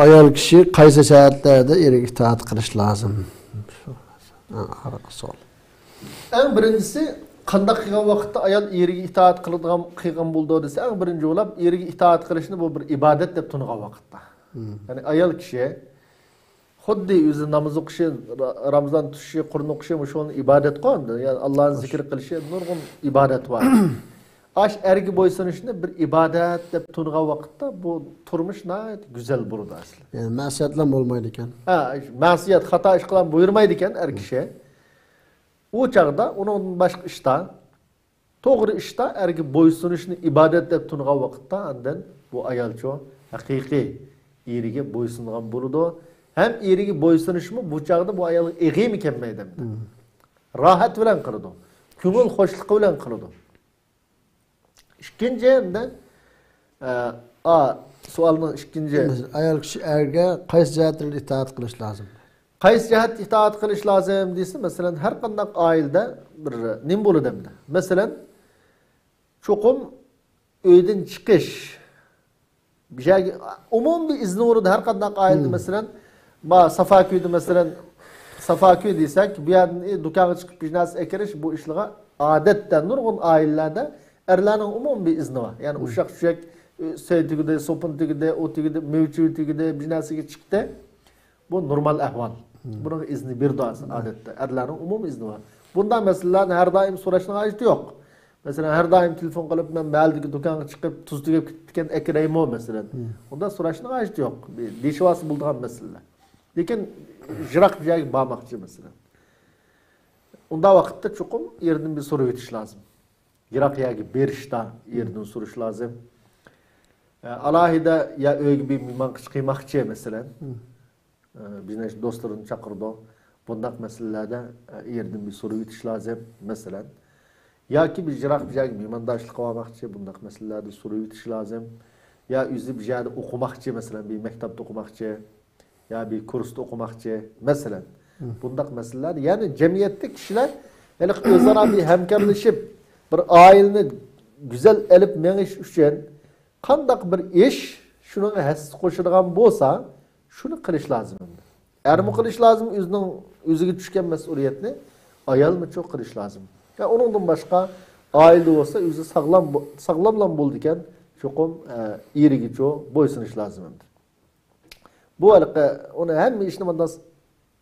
ئايال كىشى قايسى شەرتلەردە ئېرىگە ئىتائەت قىلىش لازىم؟ شۇ ئەڭ ئاخىرقى سوئال. ئەڭ بىرىنچىسى، قانداق قىلغان ۋاقىتتا ئايال ئېرىگە ئىتائەت قىلىدىغان، قىلغان بولىدۇ دېسە، ئەڭ بىرىنچى بولاپ ئېرىگە ئىتائەت قىلىشنى بۇ بىر ئىبادەت دەپ تونۇغان ۋاقىتتا. يەنى ئايال كىشى خۇددى ئۆزى ناماز ئوقۇشى، را-، رامىزان تۇتۇشى، قۇرئان ئوقۇشى، مۇشۇنى ئىبادەتقۇ ئەمدى. يەنى ئاللانى زىكىر قىلىشى نۇرغۇن ئىبادەت بار. ئاش ئەرگە بويسۇنۇشنى بىر ئىبادەت دەپ تونۇغان ۋاقىتتا بۇ تۇرمۇش ناھايىتى گۈزەل بولىدۇ ئەسلى. يەنى مەسىيەتلەر بولمايدىكەن. ھە، مەسىيەت، خاتا ئىشقىلار بۇيرۇمايدىكەن ئەر كىشى. ئۇ چاغدا ئۇنىڭدىن باشقا ئىشتا، توغرا ئىشتا ئەرگە بويسۇنۇشنى ئىبادەت دەپ تونۇغان ۋاقىتتا، ئاندىن بۇ ئايالچۇ ھەقىقىي ئېرىگە بويسۇنغان بولىدۇ. ھەم ئېرىگە بويسۇنۇشمۇ بۇ چاغدا بۇ ئايالغا ئېغىرمۇ كەلمەيدۇ ئەمدى. راھەت بىلەن قىلىدۇ. كۆڭۈل خۇشلۇقى بىلەن قىلىدۇ. ئىككىنچى ئەمدى، ئە، ئا، سوئالنىڭ ئىككىنچى. ئايال كىشى ئەرگە قايسى جەھەتتىن ئىتائەت قىلىش لازىم؟ قايسى جەھەتتە ئىتائەت قىلىش لازىم دېسە، مەسىلەن، ھەر قانداق ئائىلىدە بىر نېمە بولىدۇ ئەمدى؟ مەسىلەن، چوقۇم ئۆيدىن چىقىش، بىر يەرگە ئومۇمىي ئىزنى بولىدۇ. ھەر قانداق ئائىلىدە، مەسىلەن، ما سافاكۈيدە، مەسىلەن، سافاكۈي دېسەك، بۇ يەردىن، ئى، دۇكانغا چىقىپ بىر نەرسە ئەكىرىش، بۇ ئىشلارغا ئادەتتە نۇرغۇن ئائىلىلەردە ئەرلەرنىڭ ئومۇمىي ئىزنى بار. يەنى ئۇششاق-چۈششەك سەي تۈگىدى، سوپۇن تۈگىدى، ئۇ تۈگىدى، مېۋە-چېۋە تۈگىدى، بىر نەرسىگە چىقتى. بۇ نورمال ئەھۋال. بۇنىڭغا ئىزنى بېرىدۇ ئادەتتە. ئەرلەرنىڭ ئومۇمىي ئىزنى بار. بۇنداق مەسىلىلەرنى ھەر دائىم سوراشنىڭ ھاجىتى يوق. مەسىلەن، ھەر دائىم تېلېفون قىلىپ، مەن مەھەللىدىكى دۇكانغا چىقىپ، تۇز تۈگەپ كېتىپتىكەن، ئەكىرەيمۇ، مەسىلەن. ئۇنداق سوراشنىڭ ھاجىتى يوق. بىر دېيىشىۋالسا بولىدىغان مەسىلىلەر. لېكىن يىراق بىر يەرگە بارماقچى، مەسىلەن. ئۇنداق ۋاقىتتا چوقۇم ئېرىدىن بىر سورىۋېتىش لازىم. يىراق يەرگە بېرىشتا ئېرىدىن سورىشى لازىم. ئە، ئالاھىدە يا ئۆيگە بىر مېھمانغا چىقىماقچى، مەسىلەن. ئە، بىزنىڭ دوستلىرىنى چاقىرىدۇ. بۇنداق مەسىلىلەردە، ئە، ئېرىدىن بىر سورىۋېتىش لازىم، مەسىلەن. ياكى بىز يىراق بىر يەرگە مېھمانداشلىققا بارماقچى، بۇنداق مەسىلىلەردە سورىۋېتىش لازىم. يا ئۆزى بىر يەردە ئوقۇماقچى، مەسىلەن، بىر مەكتەپتە ئوقۇماقچى. يا بىر كۇرستا ئوقۇماقچى، مەسىلەن. بۇنداق مەسىلىلەر، يەنى جەمئىيەتتە كىشىلەر ھېلىقى ئۆزئارا بىر ھەمكارلىشىپ، بىر ئائىلىنى گۈزەل ئېلىپ مېڭىش ئۈچۈن قانداق بىر ئىش شۇنىڭغا ھەسسە قوشىدىغان بولسا، شۇنى قىلىش لازىم ئەمدى. ئەرمۇ قىلىش لازىم ئۆزىنىڭ، ئۆزىگە چۈشكەن مەسئۇلىيەتنى، ئايالمۇچۇ قىلىش لازىم. يا ئۇنىڭدىن باشقا ئائىلىدە بولسا ئۆزى ساغلام بو-، ساغلاملا بولىدىكەن، چوقۇم، ئە، ئېرىگىچۇ بويسۇنۇش لازىم ئەمدى. بۇ ھېلىقى ئۇنى ھەممە ئىشنى مۇنداق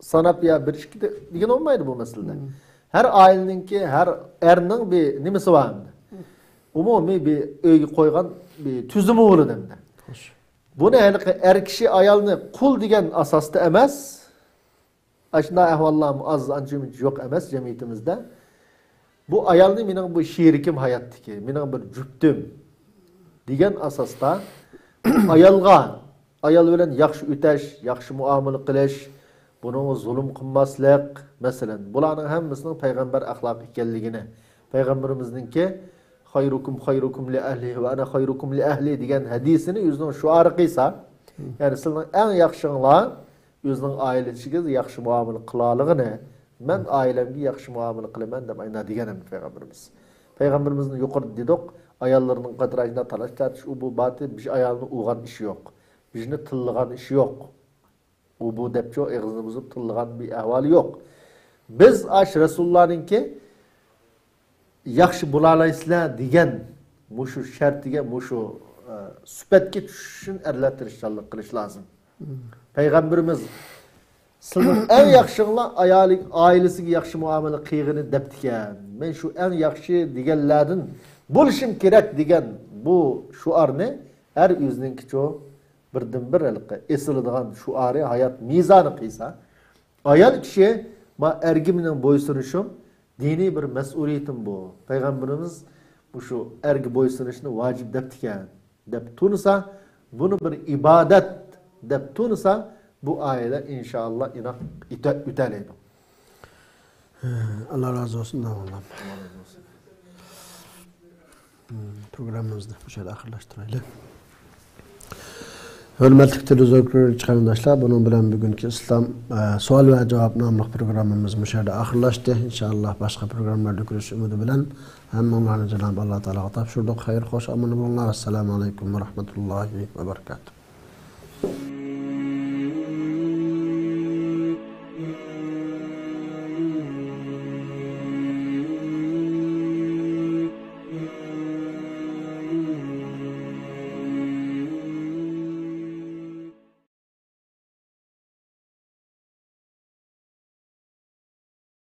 ساناپ يا بىر ئىككى دە-، دېگىلى بولمايدۇ بۇ مەسىلىدە. ھەر ئائىلىنىڭكى، ھەر ئەرنىڭ بىر نېمىسى بار ئەمدى. ئومۇمىي بىر ئۆيگە قويغان بىر تۈزۈمى بولىدۇ ئەمدى. بۇنى ھېلىقى ئەر كىشى ئايالنى قۇل دېگەن ئاساستا ئەمەس. ئاشۇنداق ئەھۋاللارمۇ ئاز، ئانچە-مۇنچە يوق ئەمەس جەمئىيىتىمىزدە. بۇ ئايالنى مېنىڭ بۇ شېرىكىم ھاياتتىكى، مېنىڭ بىر جۈپتۈم دېگەن ئاساستا ئايالغا، ئايال بىلەن ياخشى ئۆتەش، ياخشى مۇئامىلە قىلىش، بۇنىڭغا زۇلۇم قىلماسلىق، مەسىلەن، بۇلارنىڭ ھەممىسىنىڭ پەيغەمبەر ئەخلاقى ئىكەنلىكىنى، پەيغەمبىرىمىزنىڭكى، «خەيرۇكۇم خەيرۇكۇم لىئەھلىھى ۋە ئەنە خەيرۇكۇم لىئەھلى» دېگەن ھەدىسىنى ئۆزىنىڭ شوئارى قىلسا، يەنى سىلەرنىڭ ئەڭ ياخشىڭلار ئۆزىنىڭ ئائىلىسىگە ياخشى مۇئامىلە قىلالىغىنى، مەن ئائىلەمگە ياخشى مۇئامىلە قىلىمەن دەپ ئاينا دېگەن ئەمدى پەيغەمبىرىمىز. پەيغەمبىرىمىزنى يۇقىرىدا دېدۇق، ئاياللىرىنىڭ قاتاراشىدا تالاش تارتىش ئۇ بۇ باتى بىر ئايالنى ئۇرغان ئىشى يوق. بىرنى تىللىغان ئىشى يوق. ئۇ بۇ دەپچۇ ئېغىزنى بۇزۇپ تىللىغان بىر ئەھۋالى يوق. بىز ئاش رەسۇلۇللانىڭكى ياخشى بولالايسىلەر دېگەن مۇشۇ شەرتىگە، مۇشۇ، ئە، سۈپەتكە چۈشۈش ئۈچۈن ئەرلەر تىرىشچانلىق قىلىش لازىم. پەيغەمبىرىمىز، «سىلىنىڭ ئەڭ ياخشىڭلار ئايالى، ئائىلىسىگە ياخشى مۇئامىلە قىلغىنى» دەپتىكەن. مەن شۇ ئەڭ ياخشى دېگەنلەردىن بولۇشۇم كېرەك دېگەن بۇ شوئارنى ھەر ئۆزىنىڭكىچۇ بىردىنبىر ھېلىقى ئېسىلىدىغان شوئارى، ھايات مىزانى قىلسا، ئايال كىشى، «ما ئەرگە مېنىڭ بويسۇنۇشۇم دىنىي بىر مەسئۇلىيىتىم بۇ. پەيغەمبىرىمىز مۇشۇ ئەرگە بويسۇنۇشنى ۋاجىپ دەپتىكەن» دەپ تونۇسا، بۇنى بىر ئىبادەت دەپ تونۇسا، بۇ ئائىلە ئىنشائاللا ئىناق ئۆتە-، ئۆتەلەيدۇ. ئاللا رازى بولسۇن، داۋاملام. پروگراممىمىزنى مۇشۇ يەردە ئاخىرلاشتۇرايلى. ھۆرمەتلىك تېلېۋىزور كۆرگۈچى قېرىنداشلار، بۇنىڭ بىلەن بۈگۈنكى ئىسلام، ئە، سوئال ۋە جاۋاب ناملىق پروگراممىمىز مۇشۇ يەردە ئاخىرلاشتى. ئىنشائاللا باشقا پروگراممىلاردا كۆرۈشۈش ئۈمىدى بىلەن ھەممىڭلارنى جانابى ئاللا تائالاغا تاپشۇردۇق. خەير، خوش، ئامان بولۇڭلار. ۋەسسالامۇ ئەلەيكۇم ۋە رەھمەتۇللاھى ۋە بەرىكاتۇھ.